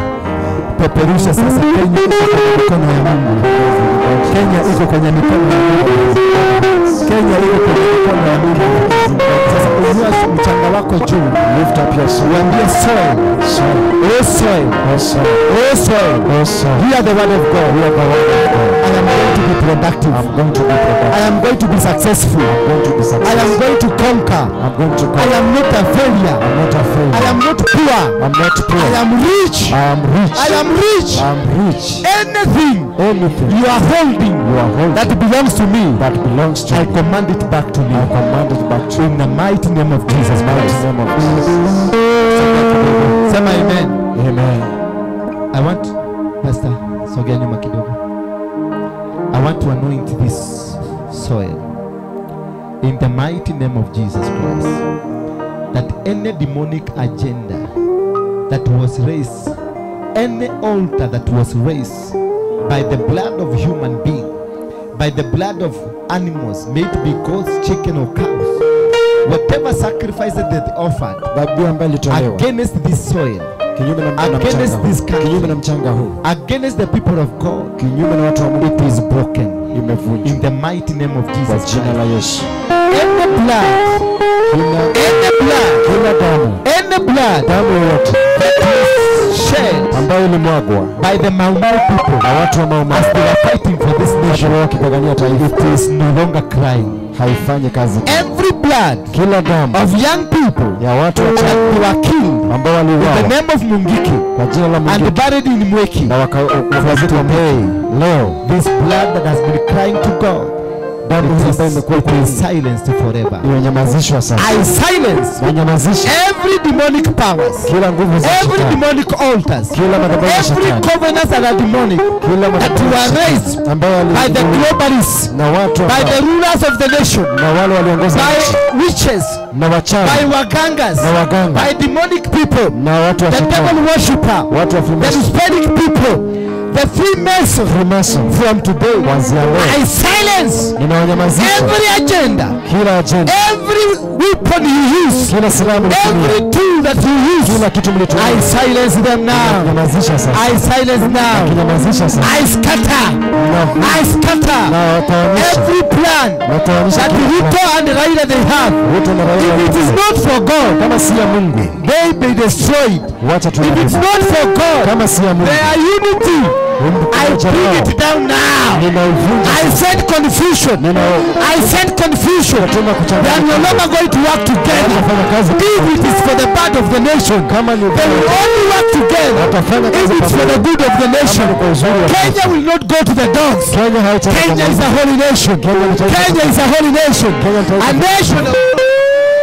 peperusha sasa. Kenya iko kwenye mikono ya Mungu. Kenya iko kwenye mikono ya Mungu. Kenya iko kwenye mikono ya Mungu. Sasa inua mchanga wako juu,
Lift up your soul.
uambie soil,
Soul.
oh soil,
Oh soul.
oh soil,
Oh soul.
hear the word of God.
Hear the word of God.
I am going to be productive.
I'm going to be productive.
I am going to be successful.
I'm going to be
I am
successful.
going to conquer.
I'm going to
I
conquer.
am not a failure.
I'm not a failure.
I am not poor.
I'm not poor.
I am rich.
I am rich.
I am rich.
I am rich.
Anything
Anything
you are holding
you are holding
that belongs to me,
that belongs to
I
me,
command it back to me.
I command it back to you.
In the mighty name of Jesus
In the mighty
Christ.
name of Jesus.
Sema amen.
Amen.
I want, Pastor, sogea nyuma kidogo. I want to anoint this soil in the mighty name of Jesus Christ, that any demonic agenda that was raised, any altar that was raised by the blood of human being, by the blood of animals, may it be goats, chicken or cows, whatever sacrifice that they offered
Dhabihu ambayo ilitolewa
against this soil,
kinyume na
against
mchanga huu,
this country,
kinyume na mchanga huu,
against the people of God,
kinyume na watu wa Mungu,
it is broken in
imevunjwa
the mighty name of
kwa
Jesus
jina
Christ.
la Yesu.
Any blood,
Kila
any blood,
kila damu,
any blood
damu yoyote
that was shed
ambayo ilimwagwa
by the Mau Mau people
na watu wa Mau Mau
as they were fighting for this nation,
wakipigania taifa,
it is no longer crying.
haifanyi kazi.
Every blood
Kila damu
of young people
ya watu
that
wachanga
were killed
ambao
in the
waliuawa
name of Mungiki
kwa jina la
and
Mungu
buried in Mweki,
na wakazikwa
today,
leo,
this blood that has been crying to God,
damu
it
hii ambayo
is,
imekuwa
it is silenced forever.
imenyamazishwa sasa.
I silence
Nanyamazisha
every demonic powers,
kila nguvu za
every
shetani,
demonic altars,
kila madhabahu ya
every
shetani,
covenant that are demonic
kila
that
madhabahu ya
were
shetani
raised
ambayo
by the
yaliinuliwa
globalists,
na watu
by the
ambao
rulers of the nation,
na wale waliongoza nchi
by witches,
na wachawi
by wagangas,
na waganga
by demonic people,
na watu wa
the
shetani,
devil worshipper,
watu wa
the
Freemason,
Hispanic people, the Freemason.
Freemason.
From today,
Kuanzia leo
I silence
ninawanyamazisha
every agenda,
kila ajenda,
every weapon you use,
kila silaha mlitumia,
every tool that you use.
kila kitu
I
mlitumia,
silence them now.
nyamazisha sasa,
I silence now.
kinyamazisha sasa,
I scatter.
na
I scatter
na watawanyisha,
every plan
watawanyisha
that
kila
Ruto and Raila they have.
Ruto na Raila
If it is not for God,
kama si ya Mungu,
they be destroyed.
wacha tu.
If it's not for God,
Kama si ya Mungu,
their unity, I
umoja
bring
wao
it down now.
ninauvunja
I
sasa.
send confusion. I send confusion.
Natuma
They are no
kuchanganya
longer going to work together.
Watafanya kazi
If it is for the bad of the nation,
kama ni
they will only work together.
watafanya
If
kazi
it's for the
pamoja.
good of the nation,
Kama ni kwa uzuri wa
Kenya will not go to the dogs.
Kenya haitaenda
Kenya is a holy nation.
Kenya ni taifa
Kenya is a holy nation.
Kenya ni taifa
A nation of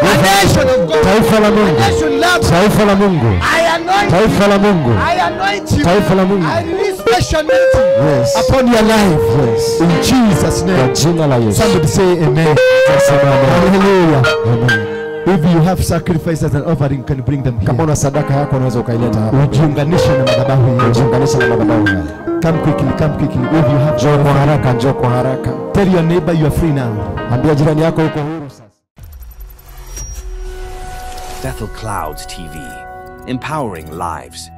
a nation of God.
Taifa la
A
Mungu,
nation loved.
taifa la Mungu,
I anoint
taifa la Mungu,
I anoint you.
taifa la Mungu.
I release special anointing
Yes.
upon your life.
Yes.
In Jesus'
Kwa
name.
jina la Yesu.
Somebody say amen.
Sema amen.
Hallelujah.
Amen.
If you have sacrifices and offering, you can bring them
Kama
here.
una sadaka yako unaweza ukaileta hapa.
Ujiunganishe na madhabahu hii.
Ujiunganishe na madhabahu haya.
Come quickly, come quickly. If you have,
Njoo kwa haraka, njoo kwa haraka.
tell your neighbor you are free now.
Ambia jirani yako uko huru sasa.
Bethel Clouds TV, empowering lives.